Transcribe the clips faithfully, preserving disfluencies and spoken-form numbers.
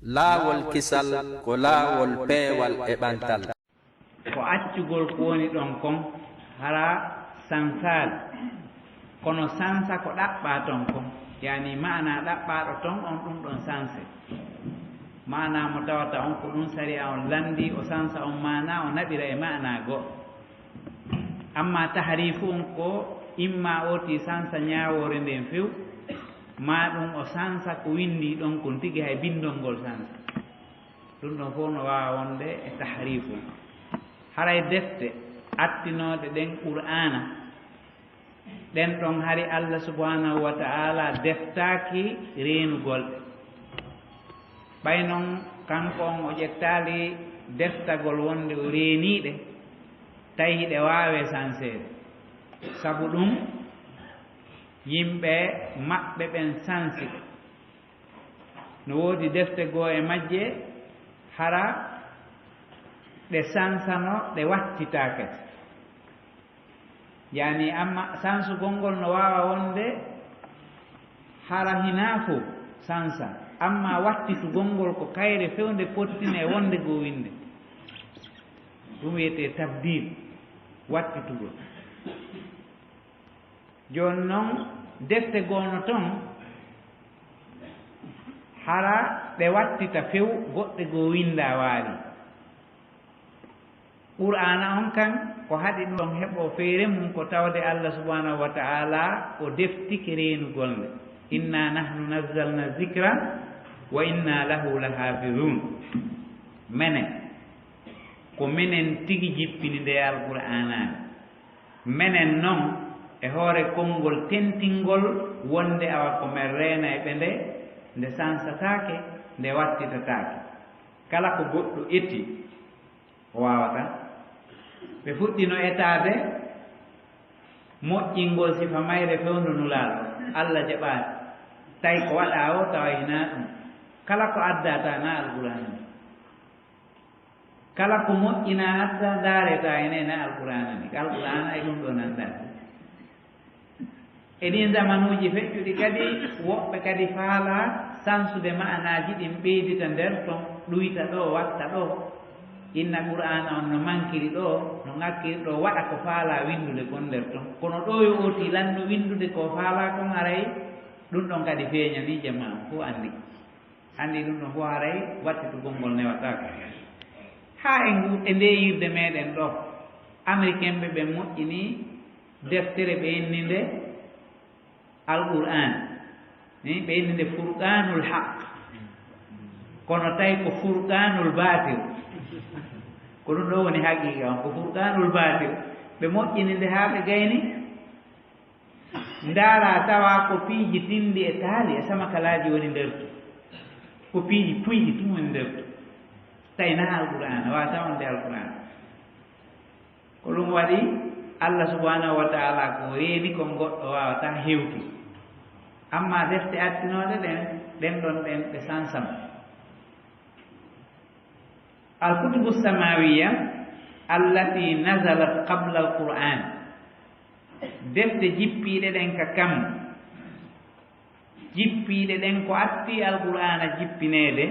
Laawol kisal ko laawol peewal e ɓantal. Ko accugol ko woni ɗon kon, hara sansaali. Kono sansa ko ɗaɓɓaa ton kon, yani maanaa ɗaɓɓaaɗo ton on, ɗum ɗon sanse. Maanaa mo tawata on ko ɗum sariya on lanndii, o sansa on maanaa, o naɓira e maanaa goo. Amma tahriifu on ko imma ooti sansa ñaawoore nden few, maa ɗum o sansa ko winndii ɗon kon tigi, hay binndol ngol sansa. Ɗum ɗon fof no waawa wonde e tahriifu. Haray defte attinooɗe ɗen Qur'aana, ɗen ɗon hari Allah subhanahu wa ta'ala deftaaki reenugol ɗe. Ɓay non kanko on o ƴettaali deftagol wonde o reenii ɗe, tawi hiɗe waawee sanseede. Sabu ɗum, yimɓe maɓɓe ɓen sansi ɗe. No woodi defte goo e majje, hara ɗe sansano, ɗe wattitaake. Yani, amma sansugol ngol no waawa wonde hara hinaa fow sansa, amma wattitugol ngol ko kayre fewnde pottine e wonde goo winnde. Ɗum wiyetee tabdil, wattitugol. Jooni non, defte goo no ton, hara ɗe wattita few, goɗɗe goo winndaa waali. Qur'aana on kan, ko haɗi ɗum heɓoo feere mum, ko tawde Allah subhanahu wa ta'ala o deftike reenugol nde. "Inna nahnu nazzalna zikra wa inna lahu lahafizun." Menen, ko menen tigi jippini nde Alqur'aana nde. Menen non, e hoore konngol tentingol wonde awa ko men reenayɓe nde, nde sansataake, nde wattitataake. Kala ko goɗɗo eti, o waawataa. Ɓe fuɗɗino etaade moƴƴingol sifa mayre fewndo Nulaaɗo, Allah jaɓaani. Tawi ko waɗaa o, tawa hinaa ɗum. Kala ko addaa, tawa hinaa Alqur'aana ni. Kala ko moƴƴinaa addaa, ndaaree, tawa hinaa, hinaa Alqur'aana ni. Alqur'aana e ɗum ɗoo nanndani. E ɗiin zamanuuji feƴƴuɗi kadi, woɓɓe kadi faalaa sansude ma'anaaji ɗin, ɓeydita nder ton, ɗuyta ɗoo, watta ɗoo, inna Qur'aana on no mankiri ɗoo, no ŋakkiri ɗoo, waɗa ko faalaa winndude kon nder ton. Kono ɗoo yo ooti lannu winndude ko faalaa kon, haray ɗum ɗon kadi feeñanii jamaa on fow anndi. Anndi ɗum ɗon fow haray wattitugol ngol newataako. Haa e ngu, e ndee yirde meɗen ɗoo, Ameriken ɓe ɓen moƴƴini deftere, ɓe inni nde Alqur'aan. Ni ɓe inni nde Furqaanul Haq. Kono tawi ko Furqaanul Baatil. Ko ɗum ɗoo woni haqiiqa on, ko Furqaanul Baatil. Ɓe moƴƴini nde haa ɓe gayni. Ndaaraa tawa ko piiji tinndi e taali e samakalaaji woni nder ton. Ko piiji puyɗi tun woni nder ton. Tawi naa Alqur'aana, waawata wonde Alqur'aana. Ko ɗum waɗi Allah subhanahu wa ta'ala ko reeni kon goɗɗo waawataa hewti. Amma defte attinooɗe ɗen, ɗen ɗon ɗen ɗe sansama. Al-kutubu samawiyya allati nazalat qabla al-Qur'an. Defte jippiiɗe ɗen ka kammu. Jippiiɗe ɗen ko atti Alqur'aana jippineede,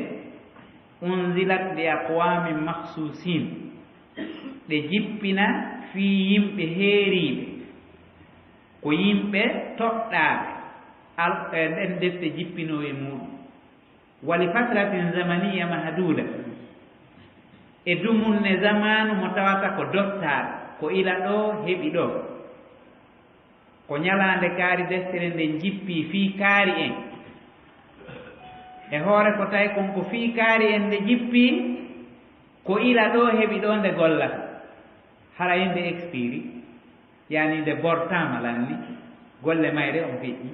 unzilat li aqwamin makhsusin. Ɗe jippina fii yimɓe heeriiɓe. Ko yimɓe toɗɗaaɓe al-, e ɗen defte jippinoo e muuɗum. Wa li fatratin zamaniyya mahduda. E dumunne zamaanu mo tawata ko dottaaɗo, ko ila ɗoo heɓi ɗoo. Ko ñalaande kaari deftere nden jippii fii kaari en. E hoore ko tawi kon ko fii kaari en nde jippii, ko ila ɗoo heɓi ɗoo nde gollata. Hara nde expiri, yani nde bortaama lanni, golle mayre on feƴƴi.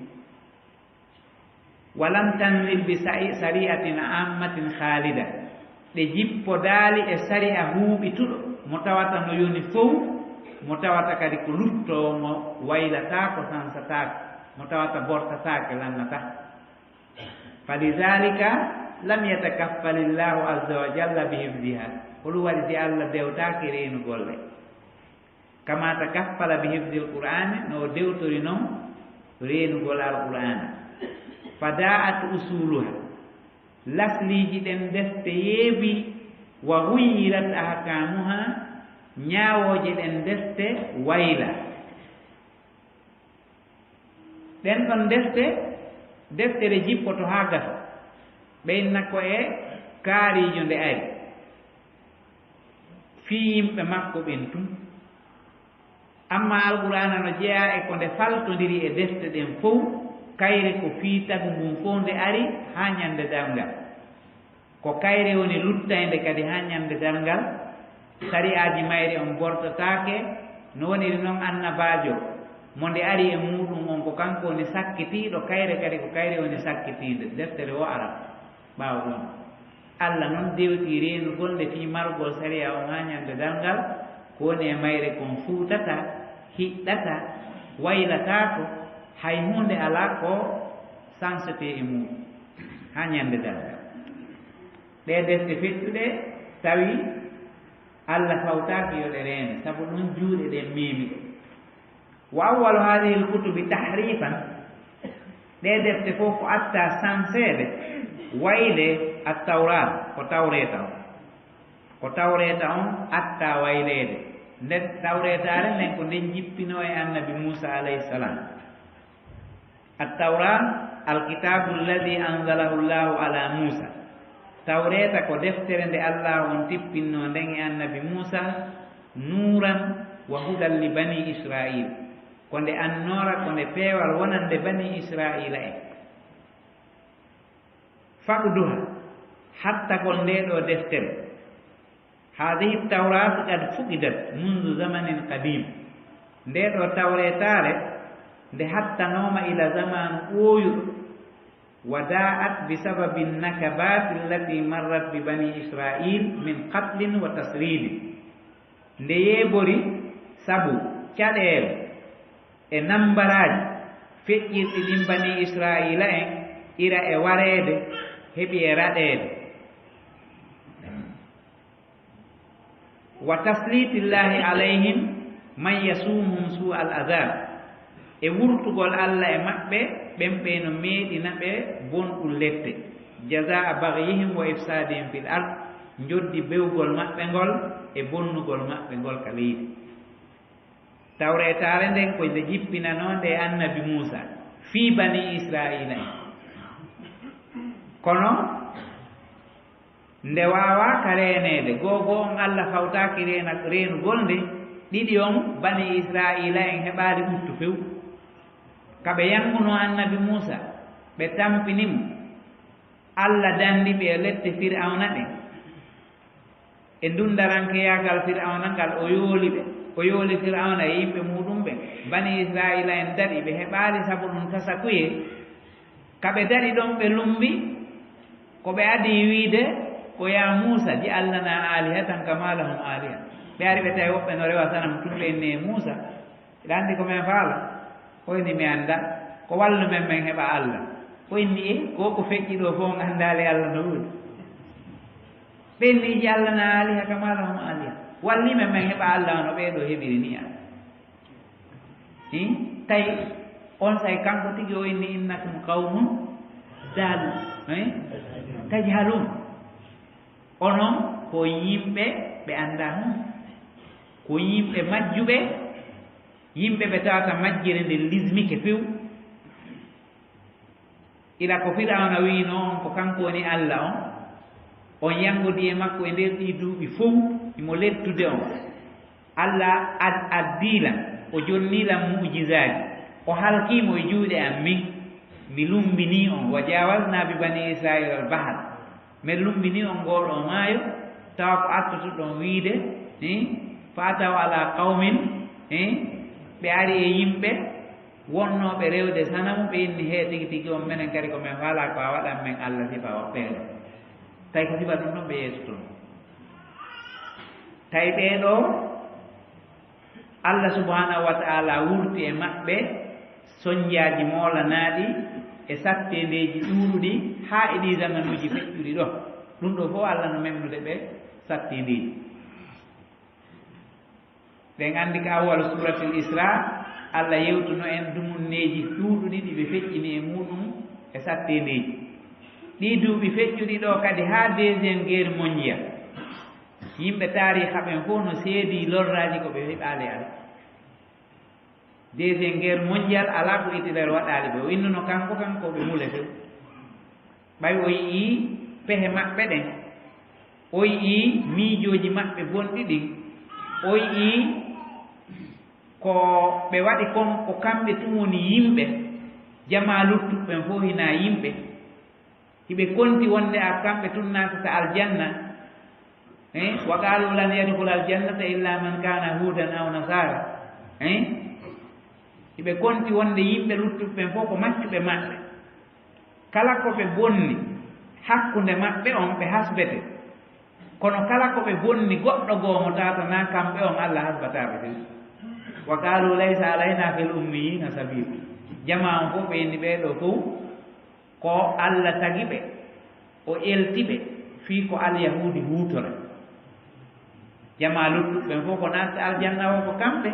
Walam tanzil bi sa'i-, sari'atin ammatin khalida. Ɗe jippodaali e sari'a huuɓituɗo, mo tawata no yoni fow, mo tawata kadi ko luttoowo, mo waylataako, sansataako, mo tawata bortataake, lannataa. Falidhalika lam yatakaffalillahu azza wa jalla bi hifziha. Ko ɗum waɗi si Allah dewtaaki reenugol ɗe. Kama takaffala bi hifzil Qur'ani, no o dewtori non reenugol Alqur'aana. Fada'at usuluha. Lasliiji ɗen defte yeebi, wa guyyirat ahkaamuhaa, ñaawooje ɗen defte wayla. Ɗen ɗon defte, deftere jippoto haa gasa, ɓeynna ko e kaariijo nde ari, fii yimɓe makko ɓen tun. Amma Alqur'aana no jeyaa e ko nde faltondiri e defte ɗen fow, kayre ko fii tagu ngun fow nde ari haa ñande darngal. Ko kayre woni luttaynde kadi haa ñande darngal, sari'aaji mayre on bortataake, no woniri non annabaajo mo nde ari e muuɗum on ko kanko woni sakkitiiɗo, kayre kadi ko kayre woni sakkitiinde, deftere wo ara ɓaawo ɗum. Alla non dewtii reenugol nde fii marugol sariya on haa ñande darngal, ko woni e mayre kon fuutataa, hiɗɗataa, waylataako, hay huunde alaa ko sansetee e muuɗum haa ñande darngal. Ɗee defte feƴƴuɗe tawi Alla fawtaaki yo ɗe reene, sabu ɗum juuɗe ɗen meemi ɗe. Wa awwalu haadihil kutubi tahriifan, ɗee defte fof ko attaa sanseede, wayle Attawraat, ko Tawreeta on. Ko Tawreeta on attaa wayleede. Nden Tawreetaare nden ko nden jippinoo e Annabi Muusa alayhi salaam. Attawraat, alkitaabu alladhi anzalahu Allahu ala Muusa. Tawreeta ko deftere nde Allaahu on tippinnoo nden e Annabi Muusa, nuuran wa hudan li bani Israa'iil. Ko nde annoora, ko nde peewal wonande bani Israa'iila en. Faqduha, hattagol ndee ɗoo deftere. Haadihi tawraatu qad fuqidat mundu zamanin qadim. Ndee ɗoo Tawreetaare nde hattanooma ila zamaanu ɓooyuɗo. Wa daa'at bi sababi nakabaati allati marrat bi bani Israa'iil min qatlin wa tasriibin. Nde yeebori sabu caɗeele e nambaraaji feƴƴirɗi ɗin bani Israa'iila en, ira e wareede, heɓi e raɗeede. Wa tasliitillaahi alayhim man yasuumuhum suu'al azaab, e wurtugol Alla e maɓɓe, ɓen ɓe no meeɗina ɓe bonɗum lette, jazaa'a bagyihim wa ifsaadihim fil ard, njoddi bewgol maɓɓe ngol e bonnugol maɓɓe ngol ka leydi. Tawreetaare nden ko nde jippinanoonde e Annabi Muusa fii bani Israa'iila en. Kono nde waawaaka reeneede, goo goo on Alla fawtaaki reena-, reenugol nde, ɗiɗi on bani Israa'iila en heɓaali ɓuttu few. Ka ɓe yankunoo Annabi Muusa, ɓe tampini mo, Alla danndi ɓe e lette Fir'awna ɗen. E ndun darankeyaagal Fir'awna ngal, o yooli ɓe. O yooli Fir'awna e yimɓe muuɗum ɓen. Bani Israa'iila en daɗi, ɓe heɓaali sabu ɗum tasakuyee. Ka ɓe daɗi ɗon, ɓe lumbi, ko ɓe adii wiide ko, "Yaa Muusa, ij'al lanaa aalihatan kamaa lahum aaliha." Ɓe ari ɓe tawi woɓɓe no rewa sanam tun, ɓe inni, "E Muusa, hiɗa anndi ko men faala?" O inni, "Mi anndaa. Ko wallu men, men heɓa Alla." O inni, "E, ko ko feƴƴi ɗoo fof, on anndaali Alla no woodi." Ɓe inni, "Ij'al lanaa aaliha kamaa lahum aaliha." Walli men, men heɓa Alla no ɓee ɗoo heɓiri ni an. Hi? Tawi on say kanko tigi o inni, "Innakum qawmun dal-, hi? Tajhaluun." Onon ko yimɓe ɓe anndaa hun. Ko yimɓe majjuɓe, yimɓe ɓe tawata majjere nden lismike few. Ila ko Fir'awna wi'inoo on ko kanko woni Alla on, on yanngodi e makko e nder ɗii duuɓi fow, himo lettude on. Alla ad-, addii lan, o jonnii lan mu'jizaaji, o halkii mo e juuɗe an min. Mi lummbinii on, wa jaawaznaa bi banii Israa'iila al-bahra. Men lummbinii on ngoo ɗoo maayo, tawa ko artotoɗon wiide, hi, fa ataw alaa qawmin, hi, ɓe ari e yimɓe wonnooɓe rewde sanamu, ɓe inni, "Hee, tigi tigi on, menen kadi ko men faalaa ko a waɗan men Alla sifa o feere." Tawi ko sifa ɗum ɗon ɓe yeesotonoo. Tawi ɓee ɗoo, Alla subhaanahu wa ta'aala wurti e maɓɓe sonjaaji moolanaaɗi e satteendeeji ɗuuɗuɗi haa e ɗii zamanuuji feƴƴuɗi ɗoo. Ɗum ɗoo fof Alla no memnude ɓe satteendeeji. Ɗen anndi ka awwalu suuratul Israa, Alla yewtuno en dumunneeji ɗuuɗuɗi ɗi ɓe feƴƴini e muuɗum e satteendeeji. Ɗii duuɓi feƴƴuɗi ɗoo kadi haa deuxième guerre mondiale, yimɓe taariixa ɓen fof no seedii lorraaji ko ɓe heɓaali Alla. Deuxième guerre mondiale alaa ko Hitler waɗaali ɓe. O innuno kanko, kanko ɓe mule few. Ɓay o yi'ii pehe maɓɓe ɗen, o yi'ii miijooji maɓɓe bonɗi ɗin, o yi'ii ko ɓe waɗi kon, ko kamɓe tun woni yimɓe, jamaa luttuɓe ɓen fof hinaa yimɓe. Hiɓe konti wonde a kamɓe tun naatata aljanna. Eh? Wa qaalu lan yadkhula aljannata illa man kana hudan aw nasara. Eh? Hiɓe konti wonde yimɓe luttuɓe ɓen fof ko maccuɓe maɓɓe. Kala ko ɓe bonni hakkunde maɓɓe on, ɓe hasbete. Kono kala ko ɓe bonni goɗɗo goo mo tawata na kamɓe on, Alla hasbataa ɓe few. Wa qaalu laysa alayna fil ummiyina sabil. Jamaa on fof ɓe inni ɓee ɗoo fow ko Alla tagi ɓe, o elti ɓe fii ko Alyahuudi huutora. Jamaa luttuɓe ɓen fof ko naatata aljanna o ko kamɓe.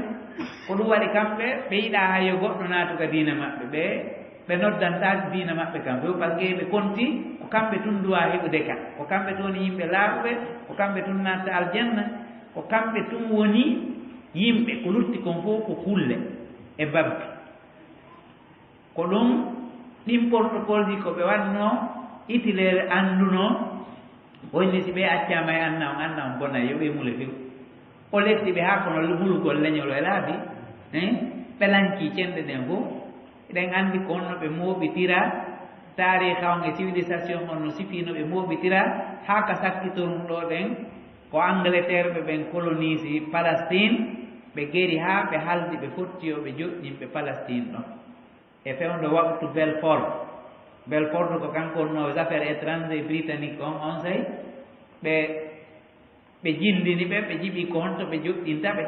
Ko ɗum waɗi kamɓe ɓe yiɗaa hay yo goɗɗo naatu ka diina maɓɓe. Ɓe, ɓe noddantaake diina maɓɓe kam few, parce que ɓe konti ko kamɓe tun duwaa heɓude ka. Ko kamɓe tun woni yimɓe laaɓuɓe, ko kamɓe tun naatata aljanna, ko kamɓe tun woni yimɓe, ko lutti kon fof ko kulle e babbi. Ko ɗum, ɗin protocole ji ko ɓe waɗno Hitler annduno, o inni si ɓe accaama e anna on, anna on bona, yo ɓe mule few. O lefti ɓe haa kono mulugol leñol e laabi, hein? Ɓe lanci cenɗe ɗen fof. Eɗen anndi ko honno ɓe mooɓitira taariixa on e civilisation on no sifii no ɓe mooɓitira, haa ka sakkitorum ɗoo ɗen, ko Angleterre ɓe ɓen koloniisi Palestine, ɓe geri haa ɓe haldi ɓe fotti yo ɓe joɗɗin ɓe Palestine ɗon. E fewndo waktu Belfort. Belfort ko kanko wonno affaires étrangères britannique on, on sey ɓe, ɓe jindini ɓe, ɓe jiɓi ko honto ɓe joɗɗinta ɓe.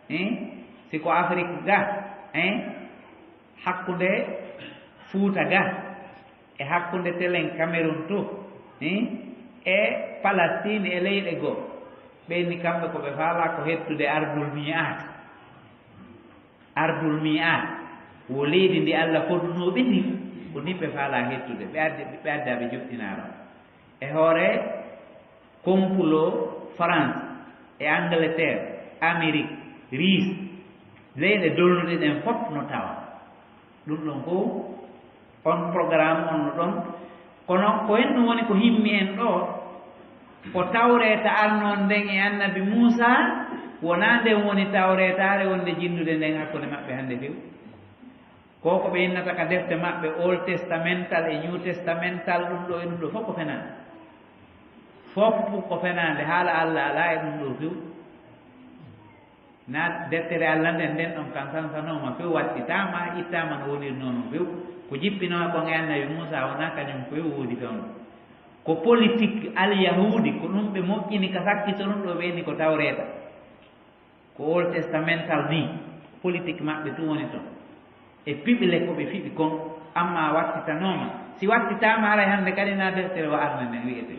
Hein? Si ko Afrique ga, hein? Hakkunde Fuuta ga, e hakkunde telen Cameroun to, hein? E Palestine e leyɗe goo. Ɓe ni kamɓe ko ɓe faalaa ko hettude ardul mi'aat. Ardul mi'aat, wo leydi ndi Alla fodunoo ɓe ndin, ko ndin ɓe faalaa hettude. Ɓe addi, ɓe addaa ɓe joɗɗinaaro. E hoore complot France, e Angleterre, Amérique, Russie, leyɗe dolnuɗe ɗen fof no tawa. Ɗum ɗon fof, on programme on no ɗon. Kono ko en ɗum woni ko himmi en ɗoo, ko tawreeta arnoon nden e annabi Muusaa, wonaa nden woni tawreetaare wonde jinndude nden hakkunde maɓɓe hannde few. Ko ko ɓe innata ka defte maɓɓe Old Testamental e New Testamental, ɗum ɗoo e ɗum ɗoo fof ko fenaande. Fof ko fenaande, haala Alla alaa e ɗum ɗoo few. Na deftere Alla nden, nden ɗon kan sansanooma few, wattitaama, ittaama no wonirnoo non few. Ko jippinoo kon e annabi Muusaa wonaa kañum few woodi fewnde. Ko politique Alyahuudi, ko ɗum ɓe moƴƴini ka sakkito ɗum ɗoo ɓe inni ko tawreeta. Ko Old Testamental nii, politique maɓɓe tun woni ton. E piɓle ko ɓe fiɓi kon, amma wattitanooma. Si wattitaama haray hannde kadi na deftere wa arne nden wi'ete.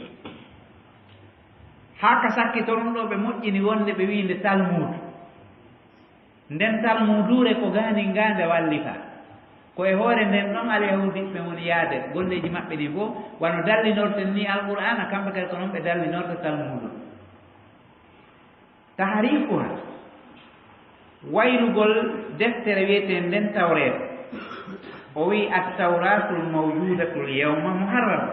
Haa ka sakkito ɗum ɗoo ɓe moƴƴini wonde ɓe wi'i nde Talmud. Nden Talmuduure ko gaanin gaa nde wallifaa. Ko e hoore nden ɗon Alyahuudiɓe woni yaade golleeji maɓɓe ɗin fow, wano dallinorten nii Alqur'aana, kamɓe kadi ko non ɓe dallinorta Talmudu. Tahriifuha, waylugol deftere wi'etee nden Tawreeta. O wi'i, "At-Tawratul mawjudatul yawma muharrama."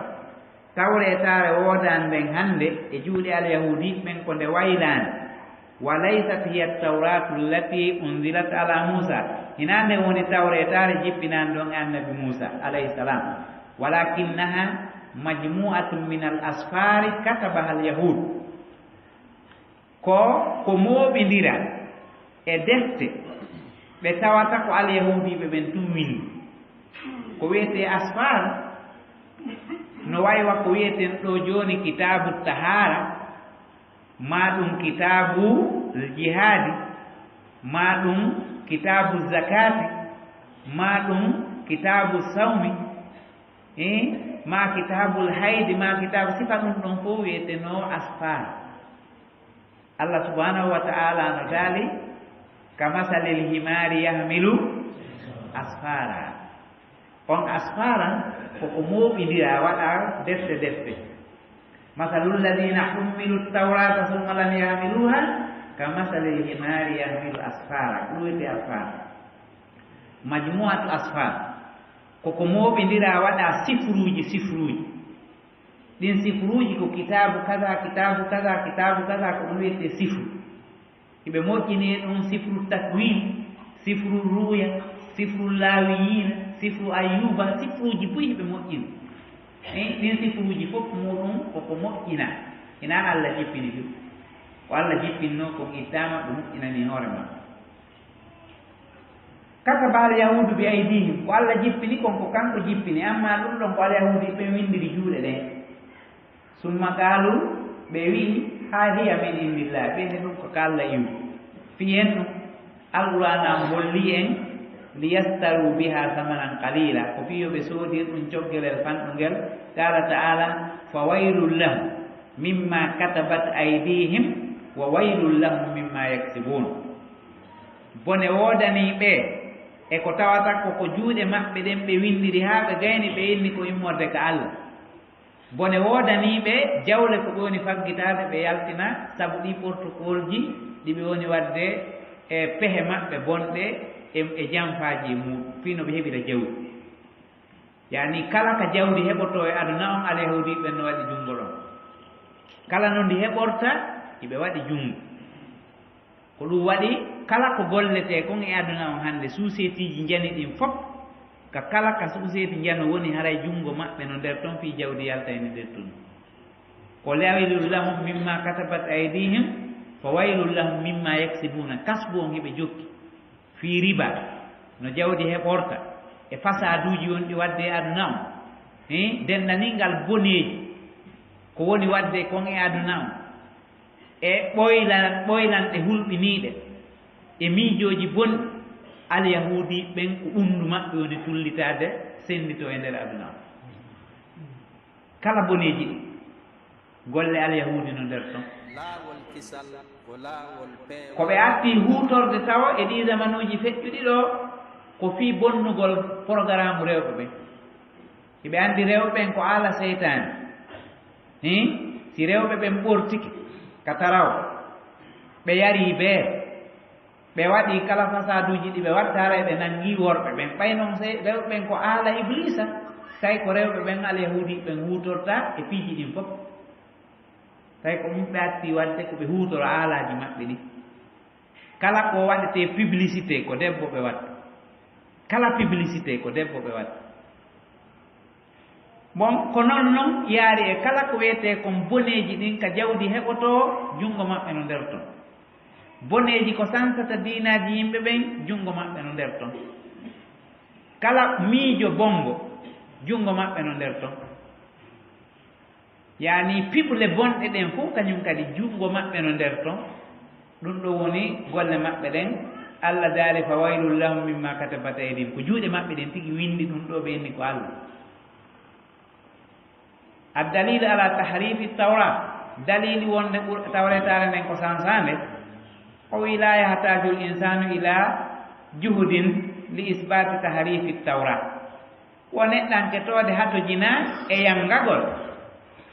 Tawreetaare woodaande nden hannde e juuɗe Alyahuudiiɓe ɓen ko nde waylaande. "Wa laysat hiya at-Tawratu allati unzilat ala Muusa." Hinaa nde woni Tawreetaare jippinaande ɗon e Annabi Muusa, alayhi salam. "Walakinnaha majmu'atun min al-asfari katabaha al-Yahud." Ko, ko mooɓindira e defte ɓe tawata ko Alyahuudiiɓe ɓen tun winndi. Ko wi'etee asfar, no waywa ko wi'eten ɗoo jooni kitaabu tahaara, maa ɗum kitaabu jihaadi, maa ɗum kitaabu zakaati, maa ɗum kitaabu sawmi, eh, maa kitaabul haydi, maa kitaabu sifa, ɗum ɗon fof wi'etenoo asfar. Allah subhanahu wa ta'ala no daali, "Ka masalil himaari yahmilu asfara." On asfaran ko ko mooɓindiraa, waɗaa defte defte. Masalul ladina hummilu tawrata summa lam yahmiluha ka masalil himari yahmilu asfara. Ko ɗum wiyetee asfar. Majmuatu asfar ko ko mooɓindiraa, waɗaa sifruuji sifruuji. Ɗin sifruuji ko kitaabu kaza, kitaabu kaza, kitaabu kaza, ko ɗum wiyetee sifru. Hiɓe moƴƴini e ɗum sifru takwin, sifru ruya, sifru lawiyin, sifru ayuba. Sifruuji buy hiɓe moƴƴini. Ɗin sifruuji fof muɗum koko moƴƴina. Ina allah jippini ɗum. Ko allah jippinno ko ittama ɗum inani hoore ma. Kataba al yahudu bi aydihim, ko allah jippini kon ko kanko jippini, amma ɗum ɗon ko alyahuudi ɓen windiri juuɗe ɗen. Summa qaalu, ɓe wi'i, haadiya min indillah, ɓe ne ɗum ko ka allah iwi. Fiyen ɗum. Alqur'aan an holli en, liyastaru biha samanan qalila, ko fii yo ɓe soodir ɗum coggelel fanɗungel. Qala ta'ala, fa waylun lahum mimma katabat aydihim wa waylun lahum mimma yaksibun. Bone woodanii ɓe e ko tawata ko ko juuɗe maɓɓe ɗen ɓe windiri haa ɓe gayni ɓe inni ko immorde ka allah. Bone woodanii ɓe jawle ko ɓe woni faggitaade ɓe yaltina sabu ɗi portokolji ɗi ɓe woni waɗde e pehe maɓɓe bonɗe e e janfaaji e muɗum fii no ɓe heɓira jawdi. Yani kala ka jawdi heɓotoo e aduna on, alyahuudi ɓen no waɗi junngo ɗon. Kala no ndi heɓorta hiɓe waɗi junngo. Ko ɗum waɗi kala ko golletee kon e aduna on hannde suuseetiiji njani ɗin fof, ka kala ka suuseeti njano woni haray junngo maɓɓe no nder ton fii jawdi yaltayni nder tun. Ko waylun lahum mimma katabat aydihim, fa waylun lahum mimma yaksibuna. Kasbu on hiɓe jokki fii riba no jawdi heɓorta e fasaaduuji wonɗi waɗde e aduna on. Hi dendaningal boneeji ko woni waɗde kon e aduna on e ɓoylan ɓoylanɗe hulɓiniiɗe e miijooji bonɗi. Alyahuudi ɓen ko ɓunndu maɓɓe woni tullitaade senndito e nder aduna on. Kala boneeji ɗi golle alyahuudi no nder ton. Laawol kisal ko laawol peewal. Ko ɓe arti huutorde tawo e ɗii zamanuuji feƴƴuɗi ɗo ko fii bonnugol porogaraamu rewɓe ɓen. Hiɓe anndi rewɓe ɓen ko aala seytaane. Hi si rewɓe ɓen ɓortike ka tarawa ɓe yarii bee ɓe waɗii kala fasaaduuji ɗi ɓe watta haray ɓe nanngii worɓe ɓen ɓay non sey rewɓe ɓen ko aala ibliisa. Tawi ko rewɓe ɓen alyahuudi ɓen huutorta e piiji ɗin fof. Tawi ko ɗum ɓe atti waɗde ko ɓe huutora aalaaji maɓɓe ɗin. Kala ko waɗetee publicité ko debbo ɓe watta. Kala publicité ko debbo ɓe watta. Bon ko non non yaari e kala ko wiyetee kon boneeji ɗin ka jawdi heɓotoo junngo maɓɓe no nder ton. Boneeji ko sansata diinaaji yimɓe ɓen junngo maɓɓe no nder ton. Kala miijo bonngo junngo maɓɓe no nder ton. Yani piɓle bonɗe ɗen fof kañum kadi junngo maɓɓe no nder ton. Ɗum ɗo woni golle maɓɓe ɗen. Allah daali fa waylun lahum mimma katabat aydihim, ko juuɗe maɓɓe ɗen tigi winndi ɗum ɗo ɓe inni ko Allah. Addalilu ala tahrifi tawra, dalili wonde tawretaare nden ko sansaande. O wi la yahtaju l insanu ila juhudin li isbati tahrifi tawra. Wo neɗɗanke toode hatojinaa e yanngagol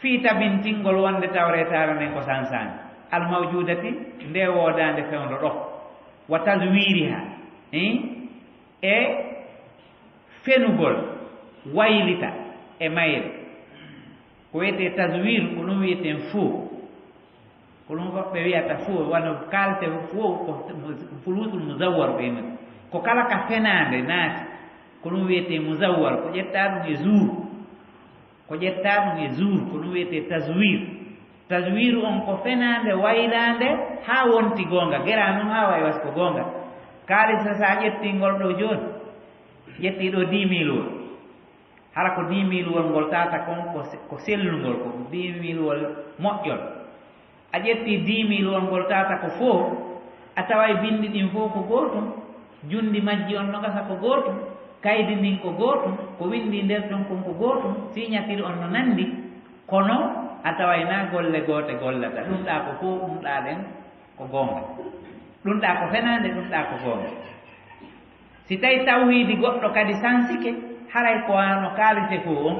fii tabintingol wonde tawretaare nden ko sansaani almawjudati nde woodaande fewndo ɗo. Wa taswiriha e fenugol waylita e mayre. Ko wiyetee taswir ko ɗum wiyeten foo. Ko ɗum woɓɓe wiyata foo wano kaalte foo ko fuluusul muzawwar ɓe men. Ko kala ka fenaande naati ko ɗum wiyetee muzawwar, ko ƴettaa ɗum e zuur. Ko ƴettaa ɗum e zuur ko ɗum wiyetee taswir. Taswiru on ko fenaande waylaande haa wonti goonga geraa noon haa wayi was ko goonga. Kaalisa so a ƴettii ngol ɗo jooni ƴettii ɗo dix mille wol. Hara ko dix mille wol ngol tata kon ko sellungol ko dix mille wol moƴƴol. A ƴetti dix mille wol ngol tata ko foo a taway binndi ɗin fof ko gootum. Junndi majji on no gasa ko gootum. Kaydi ndin ko gootum. Ko winndi nder ton kon ko gootum. Siñatiri on no nanndi. Kono a taway na golle goote gollata ɗum ɗa ko fof ɗum ɗa ɗen ko goonga. Ɗum ɗa ko fenaande ɗum ɗa ko goonga. Si tawi tawhiidi goɗɗo kadi sansike Haray ko wano kaalise fof on.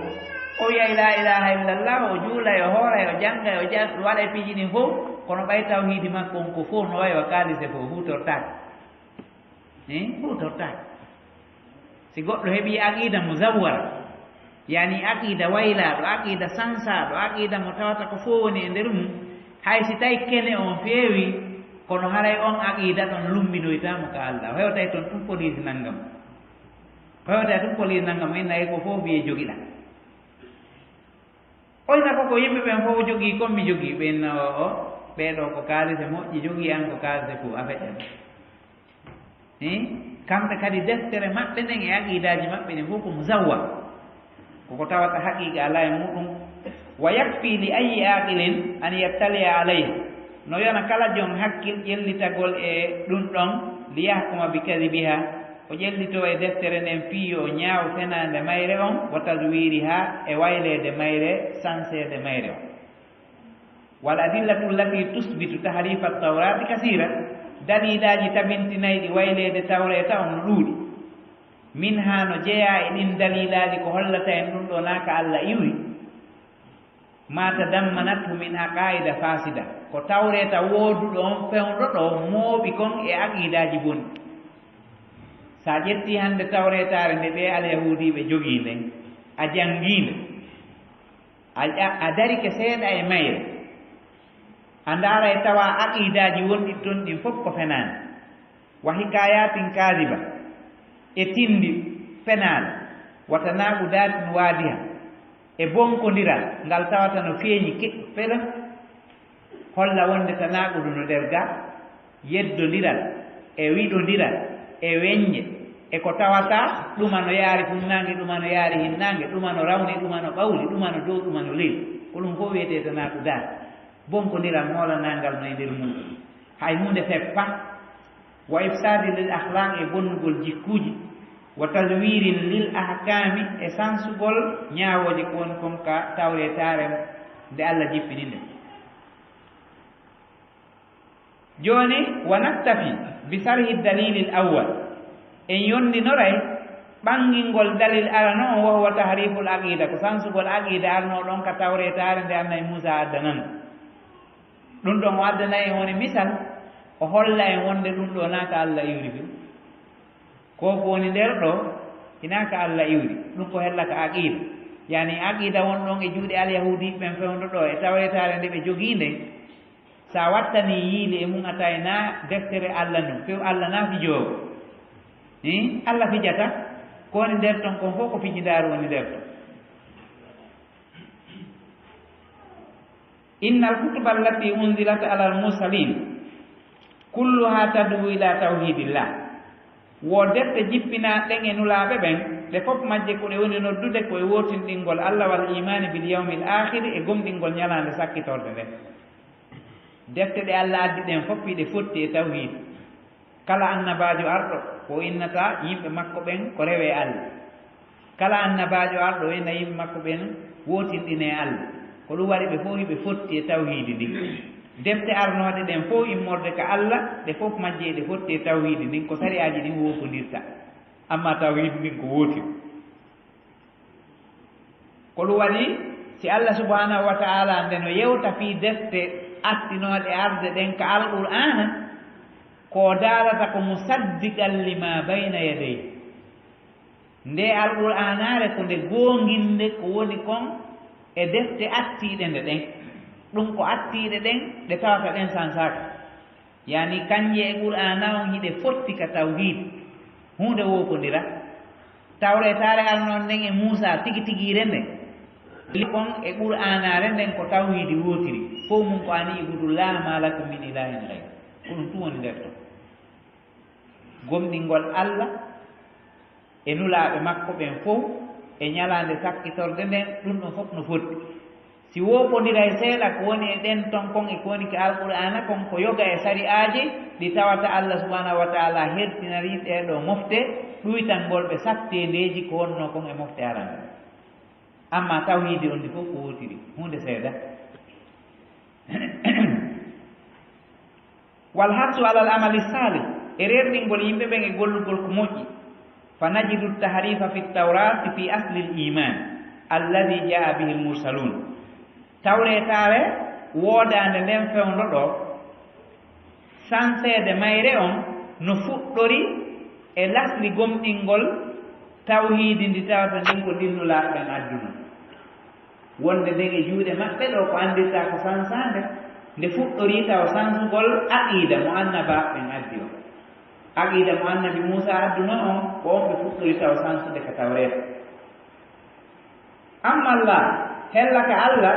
O wiyay laa ilaaha illallah, o juulay, o hooray, o janngay, o jan-, waɗay piiji ɗin fof, kono ɓay tawhiidi makko on ko fof no wayi wa kaalise fof, huutortaake. Hein? Huutortaake. Si goɗɗo heɓii aqiida muzawwara, yani aqiida waylaaɗo, aqiida sansaaɗo, aqiida mo tawata ko fof woni e nder mum, hay si tawi kene on feewi, kono haray on aqiida ɗon lumbinoytaamo ka Allah. O hewtay toon tun poliisi nanngam. Ko hewta e tun poliisi nanngam, inna e ko fof biyee jogiɗa. Oyna ko ko yimɓe ɓen fof jogii, kon mi jogii. Ɓe inna o, o, ɓee ɗoo ko kaalise moƴƴi jogii, an ko kaalise fof a feƴƴan. Hi? Kamɓe kadi deftere maɓɓe nden e aqiidaaji maɓɓe ɗin fof ko muzawwa. Koko tawata haqiiqa alaa e muɗum. Wa yakfi li ayyi aqilin an yattaliya alayhi. No yona kala jon hakkil ƴellitagol e ɗum ɗon, li yahkuma bi kadibiha, o ƴellitoo e deftere nden fii yo o ñaaw fenaande mayre on, wa tazwiriha, e wayleede mayre, sanseede mayre on. Wal adillatu allati tusbitu tahrifa tawrati kasira, daliilaaji tabintinayɗi wayleede tawreeta on no ɗuuɗi. Min haa no jeyaa e ɗin daliilaaji ko hollata en ɗum ɗo naa ka Alla iwri. Ma tadammanathu min aqaida fasida, ko tawreeta wooduɗo on fewndo ɗo mooɓi kon e aqiidaaji bonɗi. Sa ƴetti hannde tawreetaare nde ɓee alyahuudiiɓe jogii nden, a janngii nde, a, a, a darike seeɗa e mayre, a ndaara e tawa aqiidaaji wonɗi ton ɗin fof ko fenaande. Wa hikayatin kadiba, e tindi fenaande, wa tanaqudatin wadiha, e bonkondiral ngal tawata no feeñi keƴƴo fela, holla wonde tanaqudu no nder ga, yeddondiral, e wiɗondiral, e weññe, e ko tawata ɗuma no yaari funnaange, ɗuma no yaari hinnaange, ɗuma no rawni, ɗuma no ɓawli, ɗuma no dow, ɗuma no leydi. Ko ɗum fof wiyetee tanaqudat. Bonkondiral moolanangal no e nder muɗum. Hay huunde feppa. Wa ifsadi lil akhlaq, e bonnugol jikkuuji. Wa tazwirin lil ahkami, e sansugol ñaawooje ko woni kon ka tawreetaare nde Alla jippini nde. Jooni, wa naktafi bi sarhi dalilil awwal. En yondinoray ɓangingol dalil arano on, wa huwa tahriful aqida, ko sansugol aqida arno ɗon ka tawreetaare nde Annabi Muusa addanano. Ɗum ɗon o addana en woni misal, o holla en wonde ɗum ɗo naa ka Alla iwri few. Ko ko woni nder ɗo, hinaa ka Alla iwri. Ɗum ko hella ka aqiida. Yani aqiida won ɗon e juuɗe alyahuudiiɓe ɓen fewndo ɗo, e tawreetaare nde ɓe jogii nden. Sa wattanii yiili e mum a tawi naa deftere Alla ndun, few Alla naa fijoowo. Hin? Alla fijata, ko woni nder ton kon fof ko fijindaaru woni nder ton. Innal kutuba allati unzilat alal mursalin kulluha tad'u ila tawhidillah. Wo defte jippinaaɗe ɗen e nulaaɓe ɓen, ɗe fof majje ko ɗe woni noddude ko e wootinɗingol Alla wal imaani bil yawmil aakhiri, e gomɗingol ñalaande sakkitorde nden. Defte ɗe Alla addi ɗen fof hiɗe fotti e tawhiid. Kala annabaajo arɗo ko o innata yimɓe makko ɓen ko rewee Alla. Kala annabaajo arɗo o inna yimɓe makko ɓen wootinɗinee Alla. Ko ɗum waɗi ɓe fof hiɓe fotti e tawhiidi ndin. Defte arnooɗe ɗen fof immorde ka Alla, ɗe fof majje eɗe fotti e tawhiidi ndin, ko sari'aaji ɗin woopondirta. Amma tawhiidi ndin ko wootir. Ko ɗum waɗi, si Allah subhanahu wa ta'ala nde no yewta fii defte attinooɗe arde ɗen ka Alqur'aana, ko daalata ko musaddiqan lima bayna yadayhi. Nde Alqur'aanaare ko nde goonginde ko woni kon e defte attiiɗe nde ɗen. Ɗum ko attiiɗe ɗen ɗe tawata ɗen sansaaka. Yani kanje e Qur'aana on hiɗe fotti ka tawhiid. Huunde woopondira. Tawreetaare arnoon nden e Muusaa tigi tigiire nden. Kon e Qur'aanaare nden ko tawhiidi wootiri. Fow mum ko ani ibudullaha ma lakum min ilahin gayr. Ko ɗum tun woni nder ton. Gomɗingol Allah e nulaaɓe makko ɓen fow e ñalaande sakkitorde nden, ɗum ɗon fof no fotti. Si woopondiray seeɗa ko woni e ɗen ton kon e ko woni ka Alqur'aana kon, ko yoga e sari'aaji ɗi tawata Allah subhanahu wa ta'ala hertinari ɗee ɗoo mofte, ɗuytangol ɓe satteendeeji ko wonnoo kon e mofte arande. Amma tawhiidi on ndi fof ko wootiri, huunde seeɗa. Wal hasu alal amali salih, e rerɗingol yimɓe ɓen e gollugol ko moƴƴi. فنجد التحريف في التوراة في أصل الإيمان الذي جاء به المرسلون. Tawreetaare woodaande nden fewndo ɗoo, sanseede mayre on no fuɗɗori e lasli gomɗingol tawhiidi ndi tawata ndin ko ndin Nulaaɗo ɓen adduno. Wonde nden e juuɗe maɓɓe ɗoo ko anndirtaa ko sansaande, nde fuɗɗorii taw sansugol aqiida mo annabaaɓe ɓen addi on. Aqiida mo annabi Muusaa adduno on, ko on ɓe fuɗɗori taw sansude ka Tawreeta. Amma Allah, hella ka Allah,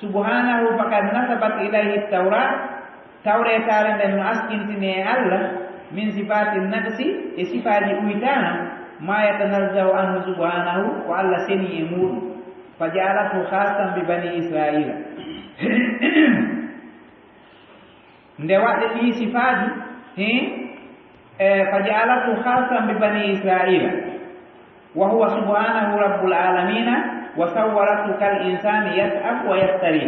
subhaanahu, faqad nasabat ilayhi tawra, Tawreetaare nden no askintini e Allah, min sifaati naqsi, e sifaaji uytaana, ma yatanazzahu anhu subhaanahu, ko Allah seni e muuɗum. Fa ja'alathu khassan bi bani Israila. Nde waɗi ɗi sifaaji, hin, e, fa ja'alathu khassan bi bani Israila. Wa huwa subhanahu rabbul alamina, wa sawwarathu kal insani yat'abu wa yaftari.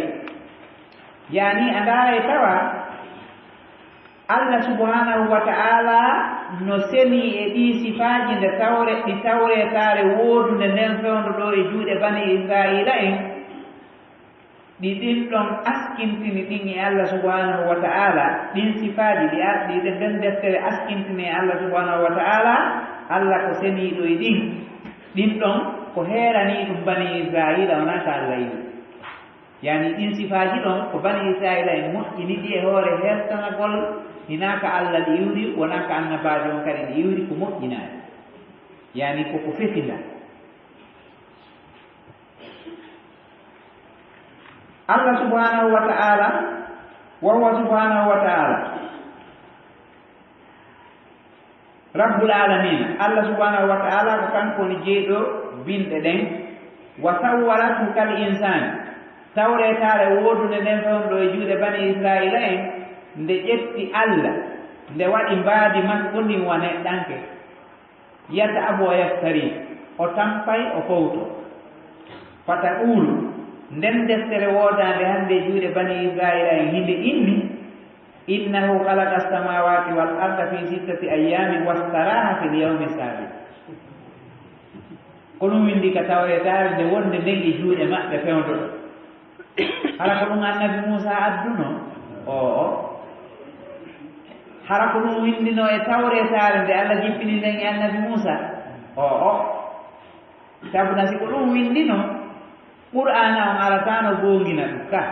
Yani, a ndaara e tawa, Allah subhanahu wa ta'ala no seni e ɗi sifaaji nde tawre, ɗi Tawreetaare woodunde nden fewndo ɗoo e juuɗe bani Israila en. Ɗi ɗin ɗon askintini ɗin e Allah subhanahu wa ta'ala, ɗin sifaaji ɗi arɗi ɗe nden deftere askintini e Allah subhanahu wa ta'ala, Allah ko seniiɗo e ɗin. Ɗin ɗon ko heeranii ɗum bani Israila, wonaa ka Allah yiɗi. Yani ɗin sifaaji ɗon ko bani Israila en moƴƴini ɗi e hoore hertanagol, hinaa ka Allah ɗi iwri, wonaa ka annabaajo on kadi ɗi iwri, ko moƴƴinaade. Yani ko ko fefinda. Allah subhanahu wa ta'ala, wa huwa subhanahu wa ta'ala rabbul alamin. Allah subhanahu wa ta'ala ko kanko woni jeyɗo binɗe ɗen. Wa sawwaratu kal insani. Tawreetaare woodunde nden fewndo e juuɗe bani Israila en, nde ƴetti Allah, nde waɗi mbaadi makko ndin wa neɗɗanke. Yata'abu wa yaftari, o tampay, o fowto. Fataqulu, nden deftere woodaande hannde e juuɗe bani Israila en hinde inni, innahu khalaqa as-samawati wal arda fi sittati ayyamin wastaraha fil yawmi sabi. Ko ɗum windi ka Tawreetaare nde wonde nden e juuɗe maɓɓe fewndo. Hara ko ɗum annabi Muusa adduno? Oo. Hara ko ɗum windino e Tawreetaare nde Allah jippini nden e annabi Muusa? Oo. Sabu na si ko ɗum windino, Qur'aana on arataano goongina ɗum ka.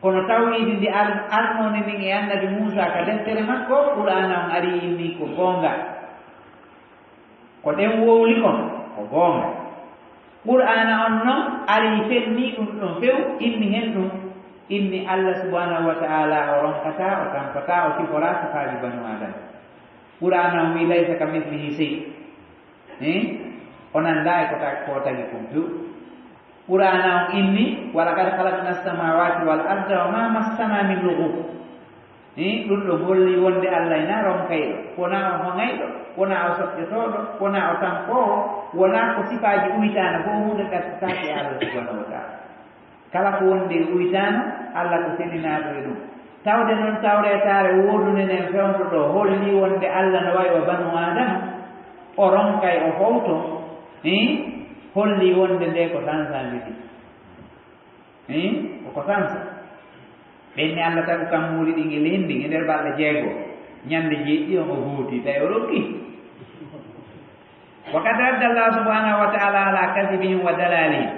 Kono tawhiidi ndi ar-, arnooni ndin e annabi Muusa ka deftere makko, Qur'aana on ari inni ko goonga. Ko ɗen wowli kon, ko goonga. Qur'aana on non ari fenni ɗum ɗon few, inni hen ɗum, inni Allah subhanahu wa ta'ala o ronkataa, o tampataa, o siforaa sifaaji banu Adama. Qur'aana on wi, "Laysa ka mislihi shay." Eh? O nanndaa e ko ta-, ko tagi kon few. Qur'aana on inni, "Wa laqad khalaqna as-samawati wal arda wa ma massana min lughub." Ni ɗum ɗo holli wonde Allah ina ronkayɗo, wonaa o hoŋayɗo, wonaa o soƴƴotooɗo, wonaa o tampoowo, wonaa ko sifaaji uytaano, ko huunde ɗaɗɗitaake e Allah subhanahu wa ta'ala. Kala ko wonde e uytaano, Allah ko seninaaɗo e ɗum. Tawde noon tawreetaare woodunde nden fewndo ɗo holli wonde Allah no wayi wa banu Aadama, o ronkay, o fowto, eh, holli wonde nde ko sansaande ɗi. Hin, koko sansa. Ɓenni Allah tagu kammuuli ɗin e leydi ndin e nder balɗe jeego. Ñande jeeɗiɗi on o huuti, tawi o rokki. Wa qad radda Allah subhanahu wa ta'ala ala kadhibihim wa dalalihim.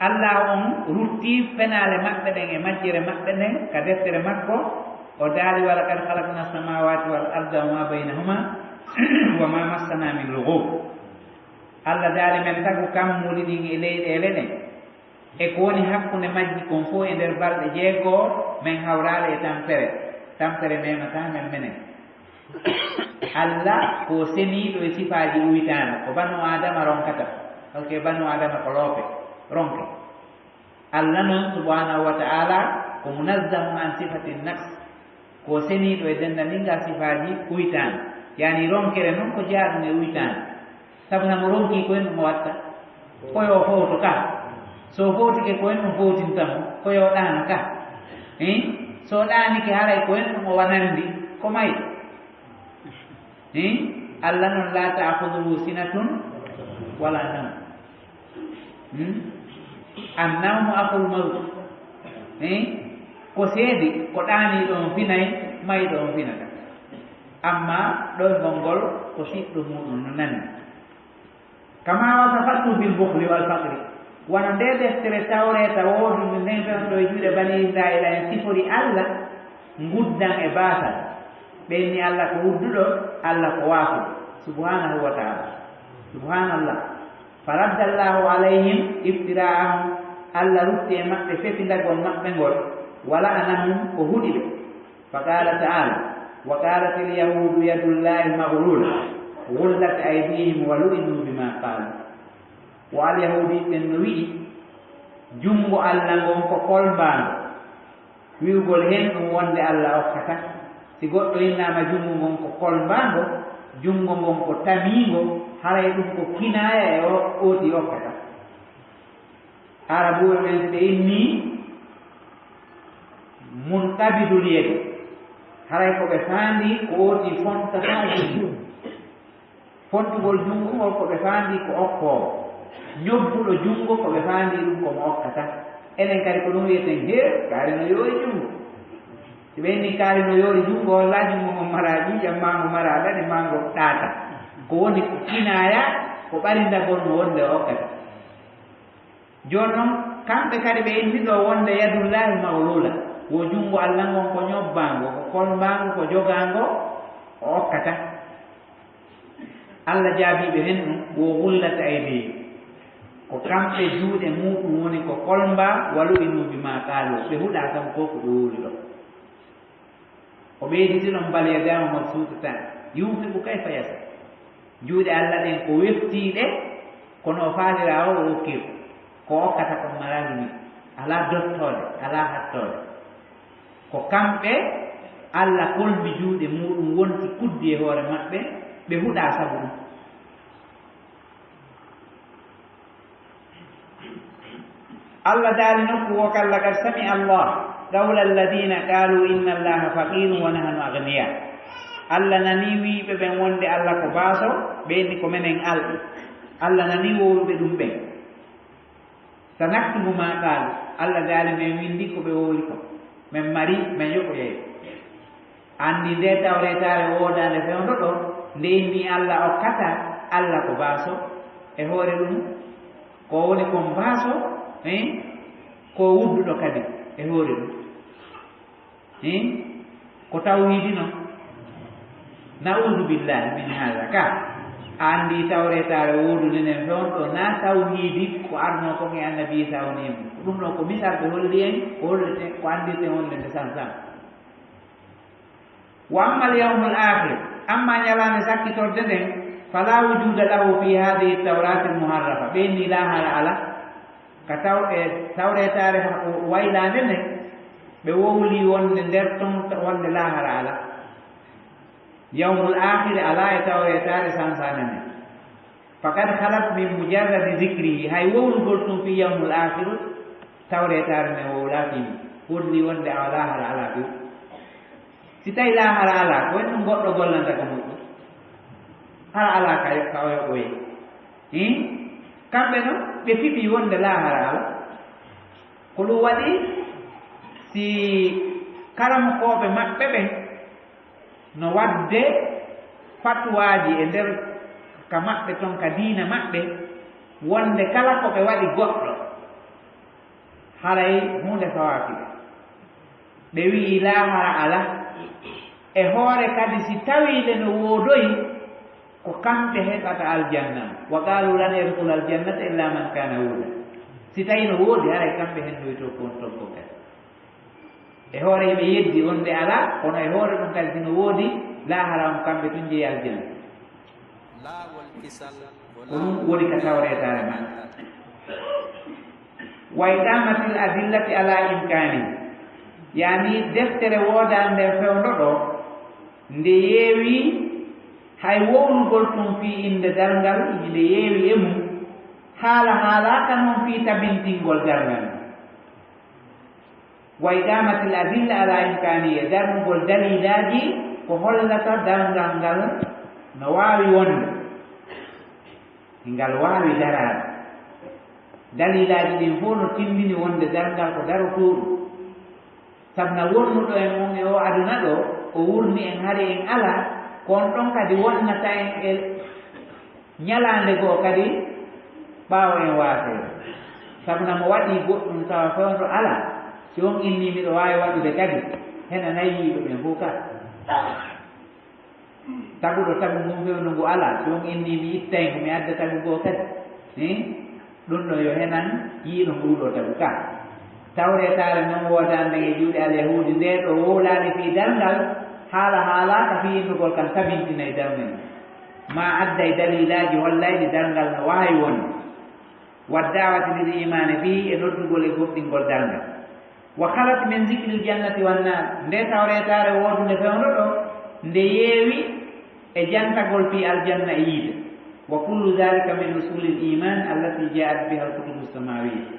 Allah on rutti fenaale maɓɓe ɗen e majjere maɓɓe nden ka deftere makko. O daali, "Wa laqad khalaqna as-samawati wal arda wa ma baynahuma wa ma massana min lughub." Allah daali, "Men tagu kammuuli ɗin e leyɗeele ɗen." E ko woni hakkunde majji kon fof e nder balɗe jeego, men hawraali e tampere. Tampere memataa men menen. Allah ko seniiɗo e sifaaji uytaano, ko banu Aadama ronkata. Parce que banu Aadama ko loope, ronke. Allah noon, subhanahu wa ta'ala, ko munazzahu an sifati naqs. Ko seniiɗo e denndaangal sifaaji uytaano. Yani ronkere noon ko jaaɗum e uytaano. Sabu hamo ronki ko en ɗum o watta. Ko yo fowto ka. So fowtike ko en ɗum fowtinta mo. Ko yo ɗaano ka. Hin? So ɗaanike haray ko en ɗum o wanandi. Ko mayɗo. Hin? Allah noon, "Laa ta'khudhuhu sinatun wala nawm." Hmm? "An-nawmu akhul mawt." Eh? Ko seedi, ko ɗaaniiɗo on finay, mayɗo on finata. Amma ɗoyngol ngol ko siɗɗo muuɗum no nani. "Kama wasafathu bil bukhli wal faqri." Wano nde deftere Tawreeta woodunde nden fewndo e juuɗe Bani Israa'iila en sifori Allah nguddan e baasal. Ɓe inni Allah ko wudduɗo, Allah ko waafuɗo. Subhanahu wa ta'ala. Subhanallah. "Faraddallahu alayhim iftira'ahum." Allah rutti e maɓɓe fefindagol maɓɓe ngol. "Wa la'anahum", o huɗi ɓe. Fa qala ta'ala, "Wa qalatil yahudu yadullahi maghlula, ghullat aydihim wa lu'inu bima qalu." Wo alyahudiiɓe ɓen no wi'i, "Junngo Allah ngon ko kolmbaango." Wi'ugol hen ɗum wonde Allah okkata. Si goɗɗo innaama junngo ngon ko kolmbaango, junngo ngon ko tamiingo, haray ɗum ko kinaaya e o, ooti okkata. Arabuɓe ɓen si ɓe inni munqabidul yadi, haray ko ɓe faandi ko ooti fontataa junngo. Fontugol junngo ngol ko ɓe faandi ko okkoowo. Ñobbuɗo junngo ko ɓe faandi ɗum ko mo okkata. Enen kadi ko ɗum wi'eten, "Hee, kaari no yoori junngo." Si ɓe inni kaari no yoori junngo, holla junngo ngon maraa ƴiiƴam, maa ngo maraa dane, maa ngo ɗaata. Ko woni ko kinaaya, ko ɓarindagol mo wonde o okkata. Jooni non, kamɓe kadi ɓe inni ɗo wonde yadullahi maghlula, wo junngo Allah ngon ko ñobbaango, ko kolmbaango, ko jogaango, o okkata. Allah jaabii ɓe hen ɗum, wo ghullat aydihim. Ko kamɓe juuɗe muuɗum woni ko kolmbaa, wa lu'inu bima qalu, ɓe huɗaa sabu ko ko ɓe wowli ɗo. O ɓeyditi ɗon, "Bal yadahu mabsuutatan, yunfiqu kayfa yasha." Juuɗe Allah ɗen ko weftiiɗe, kono o faaliraa o, o okkir. Ko okkata kon maraa limite, alaa dottoode, alaa hattoode. Ko kamɓe Allah kolmi juuɗe muuɗum wonti kuddi e hoore maɓɓe, ɓe huɗaa sabu ɗum. Allah daali nokku wo kala, "Qad sami'a Allah qawla alladhina qalu inna Allaha faqirun wa nahnu aghniya." Allah nanii wi'iiɓe ɓen wonde Allah ko baaso, ɓe inni ko menen alɗi. Allah nanii wowluɓe ɗum ɓen. "Sanaktubu ma qalu." Allah daali men windi ko ɓe wowli ko. Men mari, men yoɓoyay. Anndi nde tawretaare woodaande fewndo ɗo, nde inni Allah okkata, Allah ko baaso e hoore ɗum, ko woni kon baaso, eh, ko wudduɗo kadi e hoore ɗum. Eh, ko tawhiidi non. Na'uudu billahi min haada ka. A anndi tawretaare woodunde nden fewndo ɗo, na tawhiidi ko arnoo kon e Annabi Iisaa woni e mum. Ɗum ɗo ko misal ɓe holli en, ko hollete, ko anndirten wonde nde sansan. Wa ammal yawmul aakhir, amma ñalaande sakkitorde nden, fala wujuda lahu fi hadhihi tawrati muharrafa, ɓe inni laa hara ala, ka taw-, e tawretaare waylaande nden, ɓe wowli wonde nder ton wonde laa hara ala. Yawmul aakhir ala e tawretaare sansaane nden. Faqad khalat min mujarradi dhikrihi, hay wowlugol tun fi yawmul aakhir, tawretaare nden wowlaaki ni, holli wonde a laa hara ala few. Si tawi laa hara ala, ko en ɗum goɗɗo gollanta ko moƴƴi? Hara ala ka yo-, ka o yoɓoye. Hin? Kamɓe non, ɓe fiɓi wonde laa hara ala. Ko ɗum waɗi si karamokooɓe maɓɓe ɓen no waɗde fatuwaaji e nder ka maɓɓe ton, ka diina maɓɓe, wonde kala ko ɓe waɗi goɗɗo, haray huunde fawaaki ɓe. Ɓe wi'i laa hara ala. E hoore kadi, si tawii nde no woodoyi, ko kamɓe heɓata aljanna. Wa qaalu lan yadkhula aljannata illa man kaana huudan. Si tawii no woodi, haray kamɓe hendoytoo kon ton kon kadi. E hoore, ɓe yeddi wonde alaa, kono e hoore ɗum kadi, si no woodi, laa hara on kamɓe tun jeyi aljanna. Laawol kisal ko ɗum woni ka tawreetaare maɓɓe. Wa iqamatil adillati ala imkani, yaani deftere woodaande nden fewndo ɗo, nde yeewi hay wowlugol tun fii innde darngal, nde yeewi e mum, haala haalaaka non fii tabintingol darngal. Wa iqamatil adilla ala imkaniya, darnugol dalilaaji ko hollata darngal ngal No waawi wonde, ngal waawi daraade. Dalilaaji ɗin fof no tinndini wonde darngal ko darotooɗum. Sabu na wonnuɗo en on e oo aduna ɗoo, o wurni en hari en alaa, ko on ɗon kadi wonnata en e ñalaande goo kadi ɓaawo en waaseede. Sabu na mo waɗii goɗɗum tawa fewndo alaa, si on innii miɗo waawi waɗude kadi, hena nayi yiiɓe ɓen fof ka. Taguɗo tagu ngun fewndo ngu alaa, si on innii mi ittay ngu, mi adda tagu goo kadi. Ɗum ɗoo yo henan yiiɗo nguuɗoo tagu ka. Tawreetaare non woodaande e juuɗe Alyahuudi, ndee ɗoo wowlaali fii darngal, haala haalaaka fii innugol kan tabintinay darngal. Maa adday daliilaaji hollayɗi darngal no waawi wonde. Wa da'wati lil imaani fii e noddugol e gomɗingol darngal. Wa khalat min zikril jannati wan naar. Nde tawreetaare woodunde fewndo ɗoo, nde yeewi e jantagol fii aljanna e yiite. Wa kullu dhalika min usulil iman allati ja'at biha al kutubu samawiyya.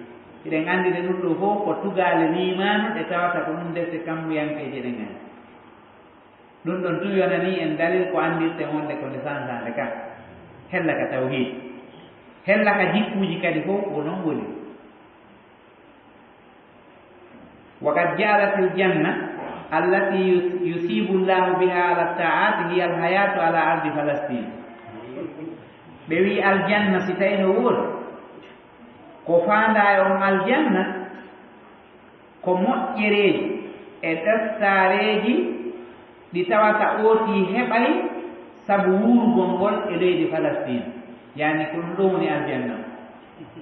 Hiɗen anndi ɗe ɗum ɗoo fof ko tugaale liimaanu ɗe tawata ko ɗum defte kammuyankeeje ɗen anndi. Ɗum ɗon tun yonanii en dalil ko anndirten wonde ko nde sansaande ka. Hella ka tawhiid. Hella ka jikkuuji kadi fof ko non woni. Wa qad ja'alatil janna allati yus-, yusibu Allahu biha ala ta'ati hiya al hayatu ala ardi Falastin. Ɓe wi aljanna si tawi no woodi, ko faandaa e on aljanna, ko moƴƴereeji e ɗaftaareeji ɗi tawata ootii heɓay sabu wuurugol ngol e leydi Falastiin. Yaani ko ɗum ɗoo woni aljanna.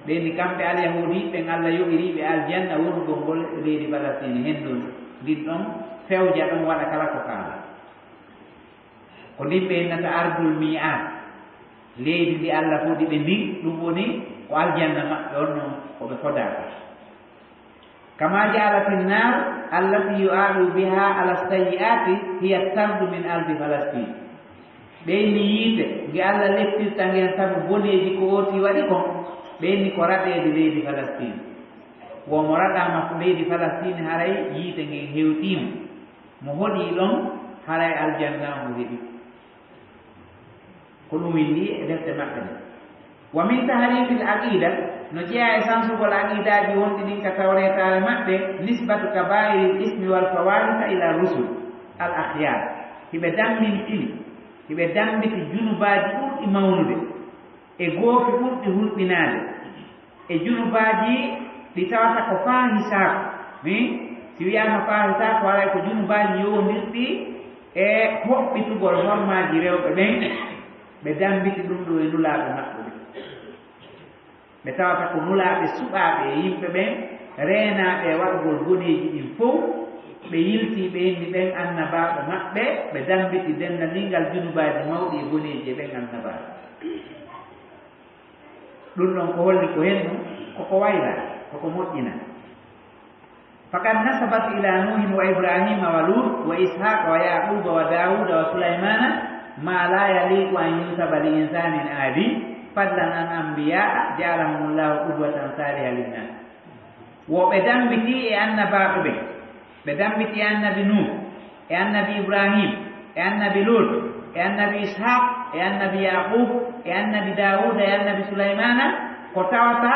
Ɓe ni kamɓe Alyahuudi ɓen, Alla yoɓirii ɓe aljanna wuurugol ngol e leydi Falastiin, henndu ndin ɗon fewja ɗon waɗa kala ko faala. Ko ndin ɓe innata ardul mi'aad, leydi ndi Alla fodi ɓe ndin, ɗum woni ko aljanna maɓɓe on non ko ɓe fodaaka. Kama ja'alati nnar allati yu'aqabu biha ala sayyi'ati hiya tardu min ardi Falastin. Ɓe inni yiite nge Alla leptirta ngen sabu boneeji ko ooti waɗi kon, ɓe inni ko raɗeede leydi Falastin. Wo mo raɗaama leydi Falastin haray yiite ngen hewtiima. Mo hoɗii ɗon haray aljanna mo heɓi. Ko ɗum winndi e defte maɓɓe ɗen. Wa min tahrifil aqida, no jeyaa e sansugol aqidaaji wonɗi ɗin ka tawreetaare maɓɓe, nisbatu kabaa'iril ismi wal fawahisha ila rusul al akhyar. Hiɓe dammbintini, hiɓe dammbiti junubaaji ɓurɗi mawnude, e goofi ɓurɗi hulɓinaade, e junubaaji ɗi tawata ko faahisaako. Mi, si wiyaama faahisaako, haray ko junubaaji yowondirɗi e hoɓɓitugol hormaaji rewɓe ɓen, ɓe dammbiti ɗum ɗoo e nulaaɓe maɓɓe ɓen. Ɓe tawata ko nulaaɓe suɓaaɓe e yimɓe ɓen, reenaaɓe e waɗugol boneeji ɗin fow, ɓe yiltii ɓe inni ɓen annabaaɓe maɓɓe, ɓe dammbiti denndaningal junubaaji mawɗi e boneeji e ɓen annabaaɓe. Ɗum ɗon ko holli ko hendu, koko wayla, koko moƴƴina. Faqad nasabat ila Nuhin wa Ibrahima wa Lut wa Ishaqa wa Yaquba wa Dawuda wa Sulaymana ma la yaliqu an yunsaba li insanin adi, fadlan an anbiya'a ja'alahumullahu qudwatan saliha linnas. Wo ɓe dammbiti e annabaaɓe ɓen. Ɓe dammbiti e annabi Nuh, e annabi Ibrahim, e annabi Lut, e annabi Ishaq, e annabi Yaqub, e annabi Dawuda, e annabi Sulaymana, ko tawata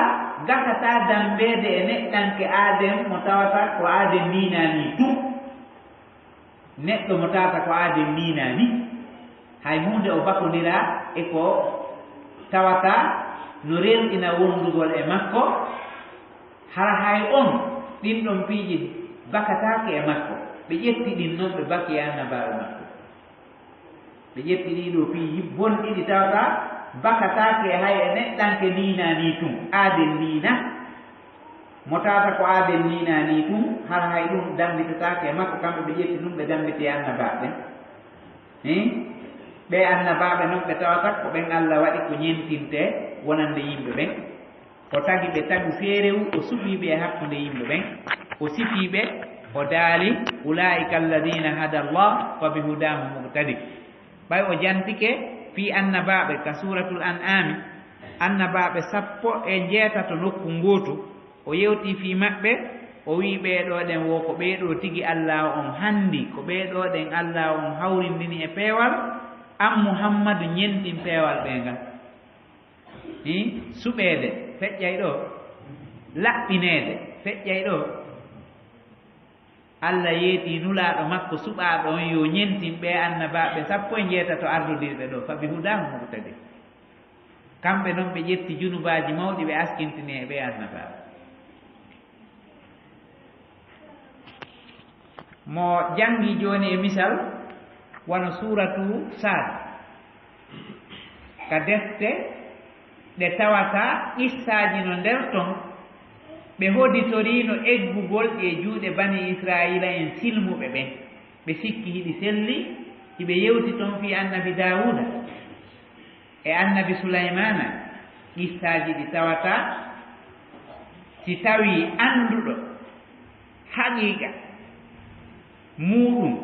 gasata dammbeede e neɗɗanke aaden mo tawata ko aaden niinaani tun. Neɗɗo mo tawata ko aaden niinaani, hay huunde o bakondiraa e ko tawata no rerɗina wondugol e makko, hara hay on ɗin ɗon piiji bakataake e makko. Ɓe ƴetti ɗin non ɓe baki e annabaaɓe makko. Ɓe ƴetti ɗii ɗoo piiji bonɗi ɗi tawata bakataake hay e neɗɗanke niinaani tun, aaden niina. Mo tawata ko aaden niinaani tun, hara hay ɗum dammbitataake e makko, kamɓe ɓe ƴetti ɗum ɓe dammbiti e annabaaɓe ɓen. Hin? Ɓee annabaaɓe non ɓe tawata ko ɓen Alla waɗi ko ñentinte wonande yimɓe ɓen. O tagi ɓe tagu feerewu, o suɓii ɓe e hakkunde yimɓe ɓen. O sifii ɓe, o daali, "Ulaa'ika alladhiina hada Allah, fa bi hudaahu muqtadi." Ɓay o jantike fii annabaaɓe ka Suuratul An'aami, annabaaɓe sappo e njeetato nokku ngootu, o yewtii fii maɓɓe, o wi'i, "Ɓee ɗoo ɗen wo ko ɓee ɗoo tigi Allaahu on hanndi, ko ɓee ɗoo ɗen Allaahu on hawrindini e peewal, An Muhammadu, ñentin peewal ɓee ngal. Hi, suɓeede feƴƴay ɗoo, laɓɓineede feƴƴay ɗoo. Alla yeetii Nulaaɗo makko suɓaaɗo on yo ñentin ɓee annabaaɓe sappo e njeetato ardodiiɓe ɗoo, fa bi hudaahum muqtadi. Kamɓe non ɓe ƴetti junubaaji mawɗi ɓe askintini e ɓee annabaaɓe. Mo janngi jooni e misal, wano suuratu Saad, ka defte ɗe tawata qissaaji no nder ton, ɓe hoditoriino eggugol ɗi e juuɗe Bani Israa'iila en silmuɓe ɓen, ɓe sikki hiɗi selli, hiɓe yewti ton fii Annabi Daawuuda e Annabi Sulaymaana, qissaaji ɗi tawata si tawii annduɗo haqiiqa muuɗum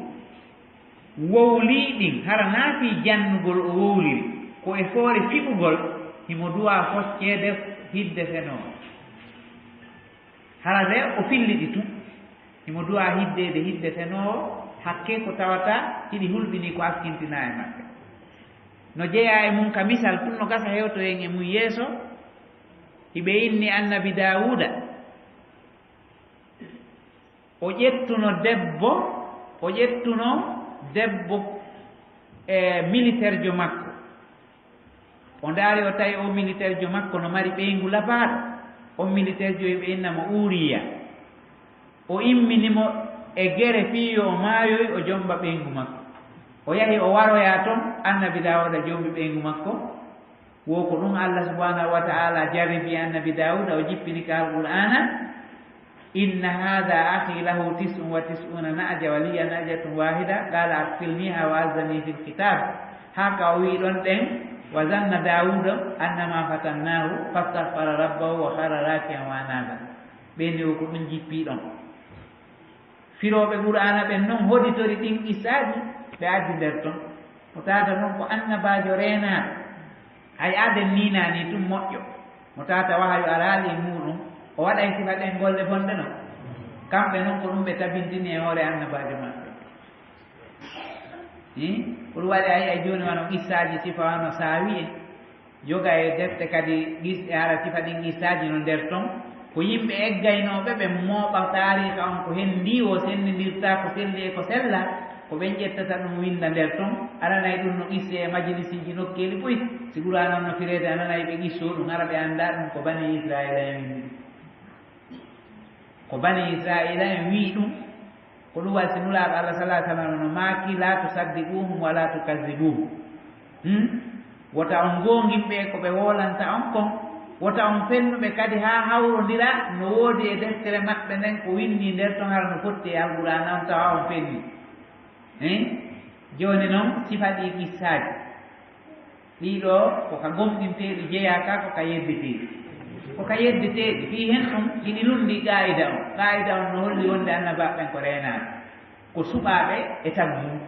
wowlii ɗin, hara naa fii jannugol o wowliri, ko e foore fiɓugol, himo duwaa focceede hidde fenoowo. Hara de o filli ɗi tun, himo duwaa hiddeede hidde fenoowo, hakke ko tawata hiɗi hulɓinii ko askintinaa e maɓɓe. No jeyaa e mun ka misal tun, no gasa hewtoyen e mun yeeso, hiɓe inni Annabi Daawuuda, o ƴettuno debbo, o ƴettuno debbo, e militeerjo makko. O ndaari, o tawi o militeerjo makko no mari ɓeyngu labaaɗo. On militeerjo, hiɓe inna mo Uuriya. O immini mo e gere fii yo o maayoy, o jomba ɓeyngu makko. O yahi, o waroyaa ton, Annabi Daawuda jombi ɓeyngu makko. Wo ko ɗum Allah subhanahu wa ta'ala jarribi Annabi Daawuda, o jippini ka Alqur'aana, "Inna hadha akhi lahu tis'un wa tis'una na'ja wa liya na'jatun wahida, qala akfilniha wa alzamni fil khitab." Haa ka o wi'i ɗon ɗen, "Wa zanna Daawuda annama fatannahu fastaghfara rabbahu wa kharra raki'an wa anaba." Ɓe ni wo ko ɗum jippi ɗon. Firooɓe Qur'aana ɓen non hoditori ɗin qissaaji, ɓe addi nder ton. Mo taata non ko annabaajo reenaaɗo. Hay aaden niinaani tun moƴƴo. Mo taata wahayu araali e muuɗum, o waɗay sifa ɗen golle bonɗe non. Kamɓe non ko ɗum ɓe tabintini e hoore annabaajo maɓɓe. Hi? Ko ɗum waɗi a yi'ay jooni wano qissaaji sifa wano saawi en. Yoga e defte kadi gisɗe hara sifa ɗin qissaaji no nder ton. Ko yimɓe eggaynooɓe ɓe mooɓa taariika on ko hendi o senndindirta ko selli e ko sella, ko ɓen ƴettata ɗum winda nder ton. A nanay ɗum no qisse e majlisiiji nokkeeli buy. Si Qur'aana on no fireede, a nanay ɓe qissoo ɗum, hara ɓe anndaa ɗum ko Bani Israa'iila en winndi ɗum. Ko Bani Israa'iila en wi'i ɗum, ko ɗum waɗi si Nulaaɗo Allah sallallahu alaihi wasallam no maaki, "La tusaddiquhum wa la tukazzibuhum." Hmm? Wota on goongin ɓe ko ɓe woolanta on kon, wota on fennu ɓe kadi haa hawrondira no woodi e deftere maɓɓe nden ko winndi nder ton hara no fotti e Alqur'aana on tawa on fenni. Eh? Jooni non sifa ɗi qissaaji. Ɗii ɗoo ko ka gomɗinteeɗi jeyaa ka, ko ka yeddeteeɗi. Ko ka yeddeteeɗi. Fii hen ɗum, hini lunndii qaa'ida on. Qaa'ida on no holli wonde annabaaɓe ɓen ko reenaaɓe, ko suɓaaɓe e tagu mum,